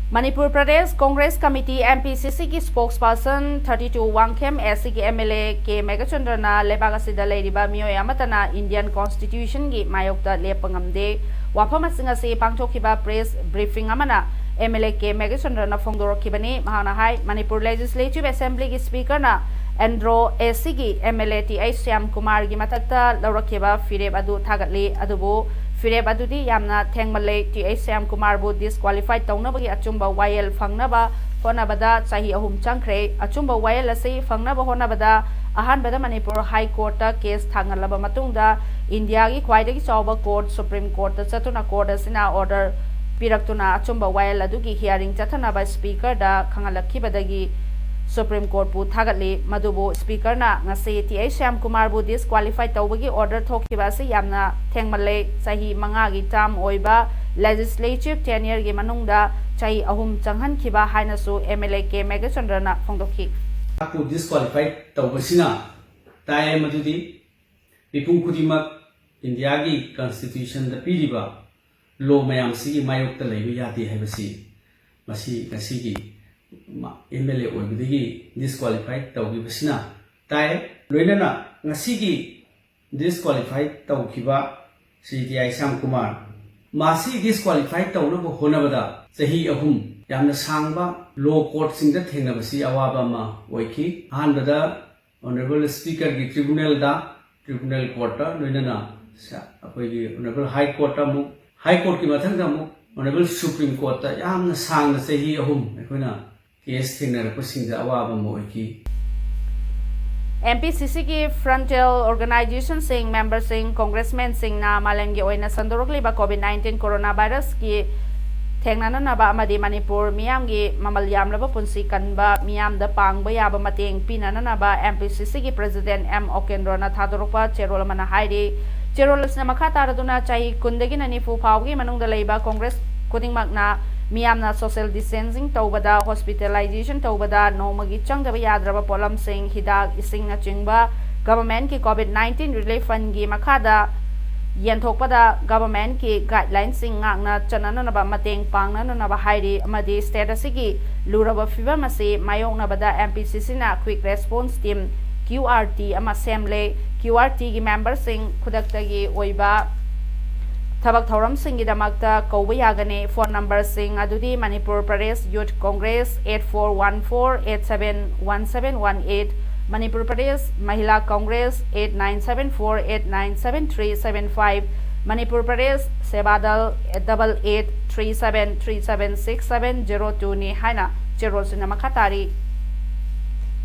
Manipur Pradesh Congress committee, M P C C ꯒꯤ spokesperson thirty two Wangkhem, S C ꯒꯤ M L A K ꯃꯦꯘꯆꯟꯗ꯭ꯔꯅ ꯂꯩꯕꯥꯛ ꯑꯁꯤꯗ ꯂꯩꯔꯤꯕ ꯃꯤꯑꯣꯏ ꯑꯃꯠꯇꯅ Indian Constitution ꯒꯤ ꯃꯥꯌꯣꯛꯇ ꯂꯦꯞꯄ ꯉꯝꯗꯦ꯫ ꯋꯥꯐꯝ ꯑꯁꯤꯡ ꯑꯁꯤ ꯄꯥꯡꯊꯣꯛꯈꯤꯕ press briefing ꯑꯃꯅ M L A K ꯃꯦꯘꯆꯟꯗ꯭ꯔꯅ ꯐꯣꯡꯗꯣꯔꯛꯈꯤꯕꯅꯤ꯫ ꯃꯍꯥꯛꯅ ꯍꯥꯏ, ꯃꯅꯤꯄꯨꯔ Legislative Assembly ꯒꯤ Speaker ꯅ Andro S C ꯒꯤ M L A T H Shyam ꯀꯨꯃꯥꯔꯒꯤ ꯃꯊꯛꯇ ꯂꯧꯔꯛꯈꯤꯕ ꯐꯤꯔꯦꯞ ꯑꯗꯨ ꯊꯥꯒꯠꯂꯤ꯫ ꯑꯗꯨꯕꯨ ꯐꯤꯔꯦꯞ ꯑꯗꯨꯗꯤ ꯌꯥꯝꯅ ꯊꯦꯡꯃꯜꯂꯦ꯫ T H ꯁ꯭ꯌꯥꯝ ꯀꯨꯃꯥꯔꯕꯨ disqualify ꯇꯧꯅꯕꯒꯤ ꯑꯆꯨꯝꯕ ꯋꯥꯌꯦꯜ ꯐꯪꯅꯕ ꯍꯣꯠꯅꯕꯗ ꯆꯍꯤ ꯑꯍꯨꯝ ꯆꯪꯈ꯭ꯔꯦ꯫ ꯑꯆꯨꯝꯕ ꯋꯥꯌꯦꯜ ꯑꯁꯤ ꯐꯪꯅꯕ ꯍꯣꯠꯅꯕꯗ ꯑꯍꯥꯟꯕꯗ ꯃꯅꯤꯄꯨꯔ High Court ꯇ case ꯊꯥꯡꯒꯠꯂꯕ ꯃꯇꯨꯡꯗ ꯏꯟꯗꯤꯌꯥꯒꯤ ꯈ꯭ꯋꯥꯏꯗꯒꯤ ꯆꯥꯎꯕ court Supreme Court ꯇ ꯆꯠꯇꯨꯅ court ꯑꯁꯤꯅ order ꯄꯤꯔꯛꯇꯨꯅ ꯑꯆꯨꯝꯕ ꯋꯥꯌꯦꯜ ꯑꯗꯨꯒꯤ hearing ꯆꯠꯊꯅꯕ Speaker ꯗ ꯈꯪꯍꯜꯂꯛꯈꯤꯕꯗꯒꯤ Supreme Court ꯄꯨ ꯊꯥꯒꯠꯂꯤ꯫ ꯃꯗꯨꯕꯨ Speaker ꯅ ꯉꯁꯤ T H ꯁ꯭ꯌꯥꯝ ꯀꯨꯃꯥꯔꯕꯨ disqualify ꯇꯧꯕꯒꯤ order ꯊꯣꯛꯈꯤꯕ ꯑꯁꯤ ꯌꯥꯝꯅ ꯊꯦꯡꯃꯜꯂꯦ꯫ ꯆꯍꯤ ꯃꯉꯥꯒꯤ term ꯑꯣꯏꯕ legislative tenure ꯒꯤ ꯃꯅꯨꯡꯗ ꯆꯍꯤ ꯑꯍꯨꯝ ꯆꯪꯍꯟꯈꯤꯕ ꯍꯥꯏꯅꯁꯨ M L A K ꯃꯦꯘꯆꯟꯗ꯭ꯔꯅ ꯐꯣꯡꯗꯣꯛꯈꯤ꯫ ꯃꯍꯥꯛꯄꯨ disqualify ꯇꯧꯕꯁꯤꯅ ꯇꯥꯛꯑꯦ ꯃꯗꯨꯗꯤ ꯃꯤꯄꯨꯝ ꯈꯨꯗꯤꯡꯃꯛ ꯏꯟꯗꯤꯌꯥꯒꯤ Constitution ꯗ ꯄꯤꯔꯤꯕ law ꯃꯌꯥꯝꯁꯤꯒꯤ ꯃꯥꯌꯣꯛꯇ ꯂꯩꯕ ꯌꯥꯗꯦ ꯍꯥꯏꯕꯁꯤ ꯃꯁꯤ ꯉꯁꯤꯒꯤ ꯃ-, M L A ꯑꯣꯏꯕꯗꯒꯤ disqualify ꯇꯧꯈꯤꯕꯁꯤꯅ ꯇꯥꯛꯑꯦ꯫ ꯂꯣꯏꯅꯅ ꯉꯁꯤꯒꯤ disqualify ꯇꯧꯈꯤꯕ ꯁ꯭ꯔꯤ ꯇꯤ ꯑꯥꯏ ꯁ꯭ꯌꯥꯝ ꯀꯨꯃꯥꯔ, ꯃꯁꯤ disqualify ꯇꯧꯅꯕ ꯍꯣꯠꯅꯕꯗ ꯆꯍꯤ ꯑꯍꯨꯝ ꯌꯥꯝꯅ ꯁꯥꯡꯕ law court ꯁꯤꯡꯗ ꯊꯦꯡꯅꯕꯁꯤ ꯑꯋꯥꯕ ꯑꯃ ꯑꯣꯏꯈꯤ꯫ ꯑꯍꯥꯟꯕꯗ Honourable Speaker ꯒꯤ tribunal ꯗ, tribunal court ꯇ, ꯂꯣꯏꯅꯅ ꯁ-, ꯑꯩꯈꯣꯏꯒꯤ Honourable High Court ꯇ ꯑꯃꯨꯛ, High Court ꯀꯤ ꯃꯊꯪꯗ ꯑꯃꯨꯛ Honourable Supreme Court ꯇ ꯌꯥꯝꯅ ꯁꯥꯡꯅ ꯆꯍꯤ ꯑꯍꯨꯝ ꯑꯩꯈꯣꯏꯅ case ꯊꯦꯡꯅꯔꯛꯄꯁꯤꯡꯗ ꯑꯋꯥꯕ ꯑꯃ ꯑꯣꯏꯈꯤ꯫ M P C C ꯒꯤ frontal organization ꯁꯤꯡ, member ꯁꯤꯡ, congressman ꯁꯤꯡꯅ ꯃꯥꯂꯦꯝꯒꯤ ꯑꯣꯏꯅ ꯁꯟꯗꯣꯔꯛꯂꯤꯕ COVID nineteen coronavirus ꯀꯤ ꯊꯦꯡꯅꯅꯅꯕ ꯑꯃꯗꯤ ꯃꯅꯤꯄꯨꯔ ꯃꯤꯌꯥꯝꯒꯤ ꯃꯃꯜ ꯌꯥꯝꯂꯕ ꯄꯨꯟꯁꯤ ꯀꯟꯕ ꯃꯤꯌꯥꯝꯗ ꯄꯥꯡꯕ ꯌꯥꯕ ꯃꯇꯦꯡ ꯄꯤꯅꯅꯅꯕ M P C C ꯒꯤ President M ꯎꯀꯦꯟꯗ꯭ꯔꯣꯅ ꯊꯥꯗꯣꯔꯛꯄ ꯆꯦꯔꯣꯜ ꯑꯃꯅ ꯍꯥꯏꯔꯤ꯫ ꯆꯦꯔꯣꯜ ꯑꯁꯤꯅ ꯃꯈꯥ ꯇꯥꯔꯗꯨꯅ ꯆꯍꯤ ꯀꯨꯟꯗꯒꯤꯅ ꯅꯤꯐꯨ ꯐꯥꯎꯕꯒꯤ ꯃꯅꯨꯡꯗ ꯂꯩꯕ congress ꯈꯨꯗꯤꯡꯃꯛꯅ ꯃꯤꯌꯥꯝꯅ social distancing ꯇꯧꯕꯗ, hospitalization ꯇꯧꯕꯗ ꯅꯣꯡꯃꯒꯤ ꯆꯪꯗꯕ ꯌꯥꯗ꯭ꯔꯕ ꯄꯣꯠꯂꯝꯁꯤꯡ, ꯍꯤꯗꯥꯛ, ꯏꯁꯤꯡꯅꯆꯤꯡꯕ government ꯀꯤ COVID nineteen relief fund ꯒꯤ ꯃꯈꯥꯗ ꯌꯦꯟꯊꯣꯛꯄꯗ ꯒꯚꯔꯟꯃꯦꯟꯠꯀꯤ ꯒꯥꯏꯗꯂꯥꯏꯟꯁꯤꯡ ꯉꯥꯛꯅ ꯆꯠꯅꯅꯅꯕ ꯃꯇꯦꯡ ꯄꯥꯡꯅꯅꯅꯕ ꯍꯥꯏꯔꯤ ꯑꯃꯗꯤ ꯁ꯭ꯇꯦꯠ ꯑꯁꯤꯒꯤ ꯂꯨꯔꯕ ꯐꯤꯚꯝ ꯑꯁꯤ ꯃꯥꯌꯣꯛꯅꯕꯗ ꯑꯦꯝ ꯄꯤ ꯁꯤ ꯁꯤꯅ quick response team, Q R T, ꯑꯃ ꯁꯦꯝꯂꯦ꯫ ꯀ꯭ꯌꯨ ꯑꯥꯔ ꯇꯤꯒꯤ ꯃꯦꯝꯕꯔꯁꯤꯡ ꯈꯨꯗꯛꯇꯒꯤ ꯑꯣꯏꯕ ꯊꯕꯛ ꯊꯧꯔꯝꯁꯤꯡꯒꯤꯗꯃꯛꯇ ꯀꯧꯕ ꯌꯥꯒꯅꯤ꯫ ꯐꯣꯟ ꯅꯝꯕꯔꯁꯤꯡ ꯑꯗꯨꯗꯤ ꯃꯅꯤꯄꯨꯔ ꯄ꯭ꯔꯗꯦꯁ ꯌꯨꯠ Congress eight four one four eight seven one seven one eight, Manipur Pradesh ꯃꯍꯤꯂꯥ Congress eight nine seven four eight nine seven three seven five, Manipur Pradesh ꯁꯦꯕꯥꯗꯜ double eight three seven three seven six seven zero two ꯅꯤ ꯍꯥꯏꯅ ꯆꯦꯔꯣꯜꯁꯤꯡꯅ ꯃꯈꯥ ꯇꯥꯔꯤ꯫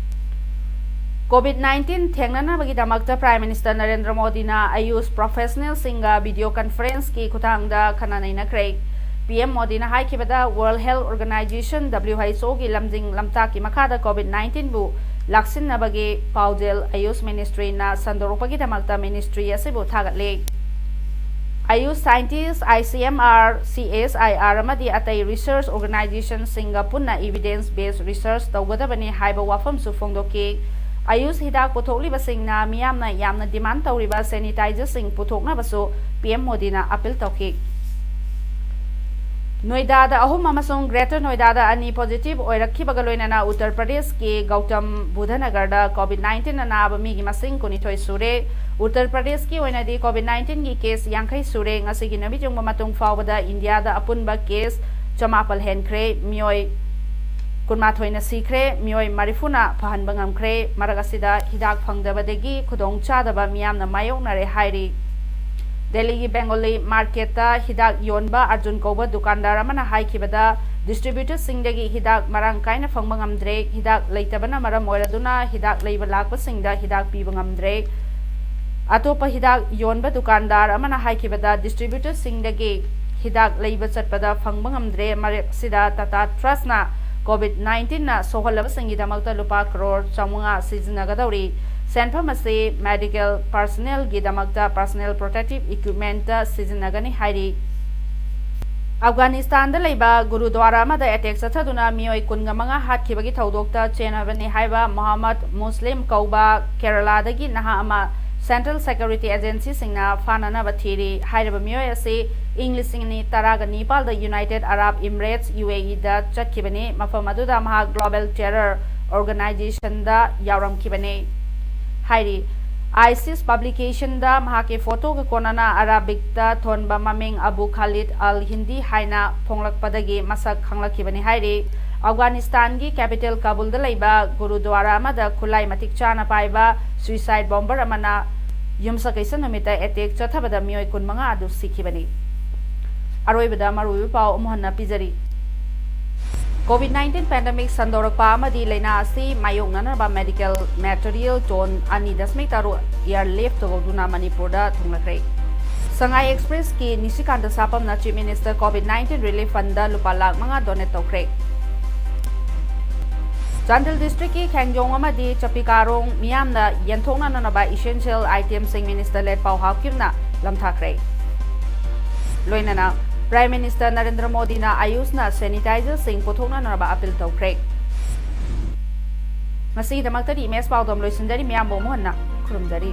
Covid nineteen ꯊꯦꯡꯅꯅꯕꯒꯤꯗꯃꯛꯇ prime minister Narendra ꯃꯣꯗꯤꯅ AYUSH ꯄ꯭ꯔꯣꯐꯦꯁꯅꯦꯜꯁꯤꯡꯒ video ꯀꯟꯐꯔꯦꯟꯁꯀꯤ ꯈꯨꯠꯊꯥꯡꯗ ꯈꯟꯅ ꯅꯩꯅꯈ꯭ꯔꯦ꯫ P M ꯃꯣꯗꯤꯅ ꯍꯥꯏꯈꯤꯕꯗ, world health organization, W H O ꯒꯤ ꯂꯝꯖꯤꯡ ꯂꯝꯇꯥꯛꯀꯤ ꯃꯈꯥꯗ ꯀꯣꯚꯤꯗ nineteen ꯕꯨ ꯂꯥꯛꯁꯤꯟꯅꯕꯒꯤ ꯄꯥꯎꯖꯦꯜ ꯑꯌꯨꯁ ꯃꯤꯅꯤꯁꯇ꯭ꯔꯤꯅ ꯁꯟꯗꯣꯔꯛꯄꯒꯤꯗꯃꯛꯇ ꯃꯤꯅꯤꯁꯇ꯭ꯔꯤ ꯑꯁꯤꯕꯨ ꯊꯥꯒꯠꯂꯤ꯫ ꯑꯌꯨꯁ scientist, I C M R, C S I R ꯑꯃꯗꯤ ꯑꯇꯩ ꯔꯤꯁꯔꯆ ꯑꯣꯔꯒꯅꯥꯏꯖꯦꯁꯟꯁꯤꯡꯒ ꯄꯨꯟꯅ ꯏꯚꯤꯗꯦꯟꯁ ꯕꯦꯁ ꯔꯤꯁꯔꯆ ꯇꯧꯒꯗꯕꯅꯤ ꯍꯥꯏꯕ ꯋꯥꯐꯝꯁꯨ ꯐꯣꯡꯗꯣꯛꯈꯤ꯫ ꯑꯌꯨꯁ ꯍꯤꯗꯥꯛ ꯄꯨꯊꯣꯛꯂꯤꯕꯁꯤꯡꯅ ꯃꯤꯌꯥꯝꯅ ꯌꯥꯝꯅ ꯗꯤꯃꯥꯟ ꯇꯧꯔꯤꯕ ꯁꯦꯅꯤꯇꯥꯏꯖꯔꯁꯤꯡ ꯄꯨꯊꯣꯛꯅꯕꯁꯨ ꯄꯤ ꯑꯦꯝ ꯃꯣꯗꯤꯅ ꯑꯄꯤꯜ ꯇꯧꯈꯤ꯫ ꯅꯣꯏꯗꯥꯗ ꯑꯍꯨꯝ ꯑꯃꯁꯨꯡ ꯒ꯭ꯔꯦꯇꯔ ꯅꯣꯏꯗꯥꯗ ꯑꯅꯤ ꯄꯣꯖꯤꯇꯤꯚ ꯑꯣꯏꯔꯛꯈꯤꯕꯒ ꯂꯣꯏꯅꯅ ꯎꯠꯇꯔ ꯄ꯭ꯔꯗꯦꯁꯀꯤ ꯒꯧꯇꯝ ꯕꯨꯙ ꯅꯒꯔꯗ ꯀꯣꯚꯤꯗ nineteen ꯑꯅꯥꯕ ꯃꯤꯒꯤ ꯃꯁꯤꯡ ꯀꯨꯟꯅꯤꯊꯣꯏ ꯁꯨꯔꯦ꯫ ꯎꯠꯇꯔ ꯄ꯭ꯔꯗꯦꯁꯀꯤ ꯑꯣꯏꯅꯗꯤ ꯀꯣꯚꯤꯗ nineteen ꯒꯤ ꯀꯦꯁ ꯌꯥꯡꯈꯩ ꯁꯨꯔꯦ꯫ ꯉꯁꯤꯒꯤ ꯅꯨꯃꯤꯠ ꯌꯨꯡꯕ ꯃꯇꯨꯡ ꯐꯥꯎꯕꯗ ꯏꯟꯗꯤꯌꯥꯗ ꯑꯄꯨꯟꯕ ꯀꯦꯁ ꯆꯃꯥꯄꯜ ꯍꯦꯟꯈ꯭ꯔꯦ꯫ ꯃꯤꯑꯣꯏ ꯀꯨꯟꯃꯥꯊꯣꯏꯅ ꯁꯤꯈ꯭ꯔꯦ, ꯃꯤꯑꯣꯏ ꯃꯔꯤꯐꯨꯅ ꯐꯍꯟꯕ ꯉꯝꯈ꯭ꯔꯦ꯫ ꯃꯔꯛ ꯑꯁꯤꯗ ꯍꯤꯗꯥꯛ ꯐꯪꯗꯕꯗꯒꯤ ꯈꯨꯗꯣꯡꯆꯥꯗꯕ ꯃꯤꯌꯥꯝꯅ ꯃꯥꯌꯣꯛꯅꯔꯦ ꯍꯥꯏꯔꯤ꯫ ꯗꯦꯜꯂꯤꯒꯤ ꯕꯦꯡꯒꯣꯂꯤ ꯃꯥꯔꯀꯦꯠꯇ ꯍꯤꯗꯥꯛ ꯌꯣꯟꯕ ꯑꯔꯖꯨꯟ ꯀꯧꯕ ꯗꯨꯀꯥꯟꯗꯥꯔ ꯑꯃꯅ ꯍꯥꯏꯈꯤꯕꯗ, ꯗꯤꯁꯇ꯭ꯔꯤꯕ꯭ꯌꯨꯇꯔꯁꯤꯡꯗꯒꯤ ꯍꯤꯗꯥꯛ ꯃꯔꯥꯡ ꯀꯥꯏꯅ ꯐꯪꯕ ꯉꯝꯗ꯭ꯔꯦ꯫ ꯍꯤꯗꯥꯛ ꯂꯩꯇꯕꯅ ꯃꯔꯝ ꯑꯣꯏꯔꯗꯨꯅ ꯍꯤꯗꯥꯛ ꯂꯩꯕ ꯂꯥꯛꯄꯁꯤꯡꯗ ꯍꯤꯗꯥꯛ ꯄꯤꯕ ꯉꯝꯗ꯭ꯔꯦ꯫ ꯑꯇꯣꯞꯄ ꯍꯤꯗꯥꯛ ꯌꯣꯟꯕ ꯗꯨꯀꯥꯟꯗꯥꯔ ꯑꯃꯅ ꯍꯥꯏꯈꯤꯕꯗ, ꯗꯤꯁꯇ꯭ꯔꯤꯕ꯭ꯌꯨꯇꯔꯁꯤꯡꯗꯒꯤ ꯍꯤꯗꯥꯛ ꯂꯩꯕ ꯆꯠꯄꯗ ꯐꯪꯕ ꯉꯝꯗ꯭ꯔꯦ꯫ ꯃꯔꯛꯁꯤꯗ ꯇꯥꯇꯥ ꯇ꯭ꯔꯁꯅ ꯀꯣꯚꯤꯗ nineteen ꯅ ꯁꯣꯛꯍꯜꯂꯕꯁꯤꯡꯒꯤꯗꯃꯛꯇ ꯂꯨꯄꯥ ꯀ꯭ꯔꯣꯔ ꯆꯥꯃꯉꯥ ꯁꯤꯖꯤꯟꯅꯒꯗꯧꯔꯤ꯫ ꯁꯦꯟꯐꯝ ꯑꯁꯤ ꯃꯦꯗꯤꯀꯦꯜ ꯄꯥꯔꯁꯣꯅꯦꯜꯒꯤꯗꯃꯛꯇ ꯄꯔꯁꯣꯅꯦꯜ ꯄ꯭ꯔꯣꯇꯦꯛꯇꯤꯚ ꯏꯀ꯭ꯋꯤꯞꯃꯦꯟꯠꯇ ꯁꯤꯖꯤꯟꯅꯒꯅꯤ ꯍꯥꯏꯔꯤ꯫ ꯑꯐꯒꯥꯅꯤꯁꯇꯥꯟꯗ ꯂꯩꯕ ꯒꯨꯔꯨꯗ꯭ꯋꯥꯔꯥ ꯑꯃꯗ ꯑꯦꯇꯦꯛ ꯆꯠꯊꯗꯨꯅ ꯃꯤꯑꯣꯏ ꯀꯨꯟꯒ ꯃꯉꯥ ꯍꯥꯠꯈꯤꯕꯒꯤ ꯊꯧꯗꯣꯛꯇ ꯆꯦꯟꯅꯕꯅꯤ ꯍꯥꯏꯕ ꯃꯣꯍꯝꯃꯗ ꯃꯨꯁꯂꯤꯝ ꯀꯧꯕ ꯀꯦꯔꯂꯥꯗꯒꯤ ꯅꯍꯥ ꯑꯃ Central Security Agencyꯁꯤꯡꯅ ꯐꯥꯅꯅꯕ ꯊꯤꯔꯤ꯫ ꯍꯥꯏꯔꯤꯕ ꯃꯤꯑꯣꯏ ꯑꯁꯤ ꯏꯪ ꯂꯤꯁꯤꯡ ꯑꯅꯤ ꯇꯔꯥꯒ ꯅꯤꯄꯥꯜꯗ United Arab Emirates, UAEꯗ ꯆꯠꯈꯤꯕꯅꯤ꯫ ꯃꯐꯝ ꯑꯗꯨꯗ ꯃꯍꯥꯛ Global Terror Organizationꯗ ꯌꯥꯎꯔꯝꯈꯤꯕꯅꯤ ꯍꯥꯏꯔꯤ꯫ ISIS publicationꯗ ꯃꯍꯥꯛꯀꯤ ꯐꯣꯇꯣꯒ ꯀꯣꯟꯅꯅ Arabicꯇ ꯊꯣꯟꯕ ꯃꯃꯤꯡ Abu Khalid al-Hindi ꯍꯥꯏꯅ ꯐꯣꯡꯂꯛꯄꯗꯒꯤ ꯃꯁꯛ ꯈꯪꯂꯛꯈꯤꯕꯅꯤ ꯍꯥꯏꯔꯤ꯫ ꯑꯐꯒꯥꯅꯤꯁꯇꯥꯟꯒꯤ capital ꯀꯥꯕꯨꯜꯗ ꯂꯩꯕ ꯒꯨꯔꯨꯗ꯭ꯋꯥꯔꯥ ꯑꯃꯗ ꯈꯨꯠꯂꯥꯏ ꯃꯇꯤꯛ ꯆꯥꯅ ꯄꯥꯏꯕ suicide bomber ꯑꯃꯅ ꯌꯨꯝꯁꯀꯩꯁ ꯅꯨꯃꯤꯠꯇ attack ꯆꯠꯊꯕꯗ ꯃꯤꯑꯣꯏ ꯀꯨꯟꯃꯉꯥ ꯑꯗꯨ ꯁꯤꯈꯤꯕꯅꯤ꯫ ꯑꯔꯣꯏꯕꯗ ꯃꯔꯨꯑꯣꯏꯕ ꯄꯥꯎ ꯑꯃꯨꯛ ꯍꯟꯅ ꯄꯤꯖꯔꯤ꯫ COVID nineteen pandemic ꯁꯟꯗꯣꯔꯛꯄ ꯑꯃꯗꯤ ꯂꯥꯏꯅꯥ ꯑꯁꯤ ꯃꯥꯌꯣꯛꯅꯅꯕ medical material ton ꯑꯅꯤ ꯗꯁꯃꯤꯛ ꯇꯔꯨꯛ airlift ꯇꯧꯗꯨꯅ ꯃꯅꯤꯄꯨꯔꯗ ꯊꯨꯡꯂꯈ꯭ꯔꯦ꯫ ꯁꯉꯥꯏ Expressꯀꯤ ꯅꯤꯁꯤꯀꯥꯟꯇ ꯁꯥꯄꯝꯅ Chief Minister COVID nineteen relief fundꯗ ꯂꯨꯄꯥ ꯂꯥꯈ ꯃꯉꯥ donate ꯇꯧꯈ꯭ꯔꯦ꯫ ꯆꯥꯟꯗꯦꯜ districtꯀꯤ ꯈꯦꯡꯖꯣꯡ ꯑꯃꯗꯤ ꯆꯄꯤꯀꯥꯔꯣꯡ ꯃꯤꯌꯥꯝꯅ ꯌꯦꯟꯊꯣꯛꯅꯅꯕ essential itemꯁꯤꯡ Minister ꯂꯦꯠꯄꯥꯎ ꯍꯥꯎꯀꯤꯞꯅ ꯂꯝꯊꯥꯈ꯭ꯔꯦ꯫ ꯂꯣꯏꯅꯅ Prime Minister ꯅꯔꯦꯟꯗ꯭ꯔ ꯃꯣꯗꯤꯅ AYUSꯅ sanitizerꯁꯤꯡ ꯄꯨꯊꯣꯛꯅꯅꯕ appeal ꯇꯧꯈ꯭ꯔꯦ꯫ ꯉꯁꯤꯒꯤꯗꯃꯛꯇꯗꯤ ꯏꯃꯦꯖ ꯄꯥꯎꯗꯝ ꯂꯣꯏꯁꯤꯟꯖꯔꯤ꯫ ꯃꯤꯌꯥꯝꯕꯨ ꯑꯃꯨꯛ ꯍꯟꯅ ꯈꯨꯔꯨꯝꯖꯔꯤ꯫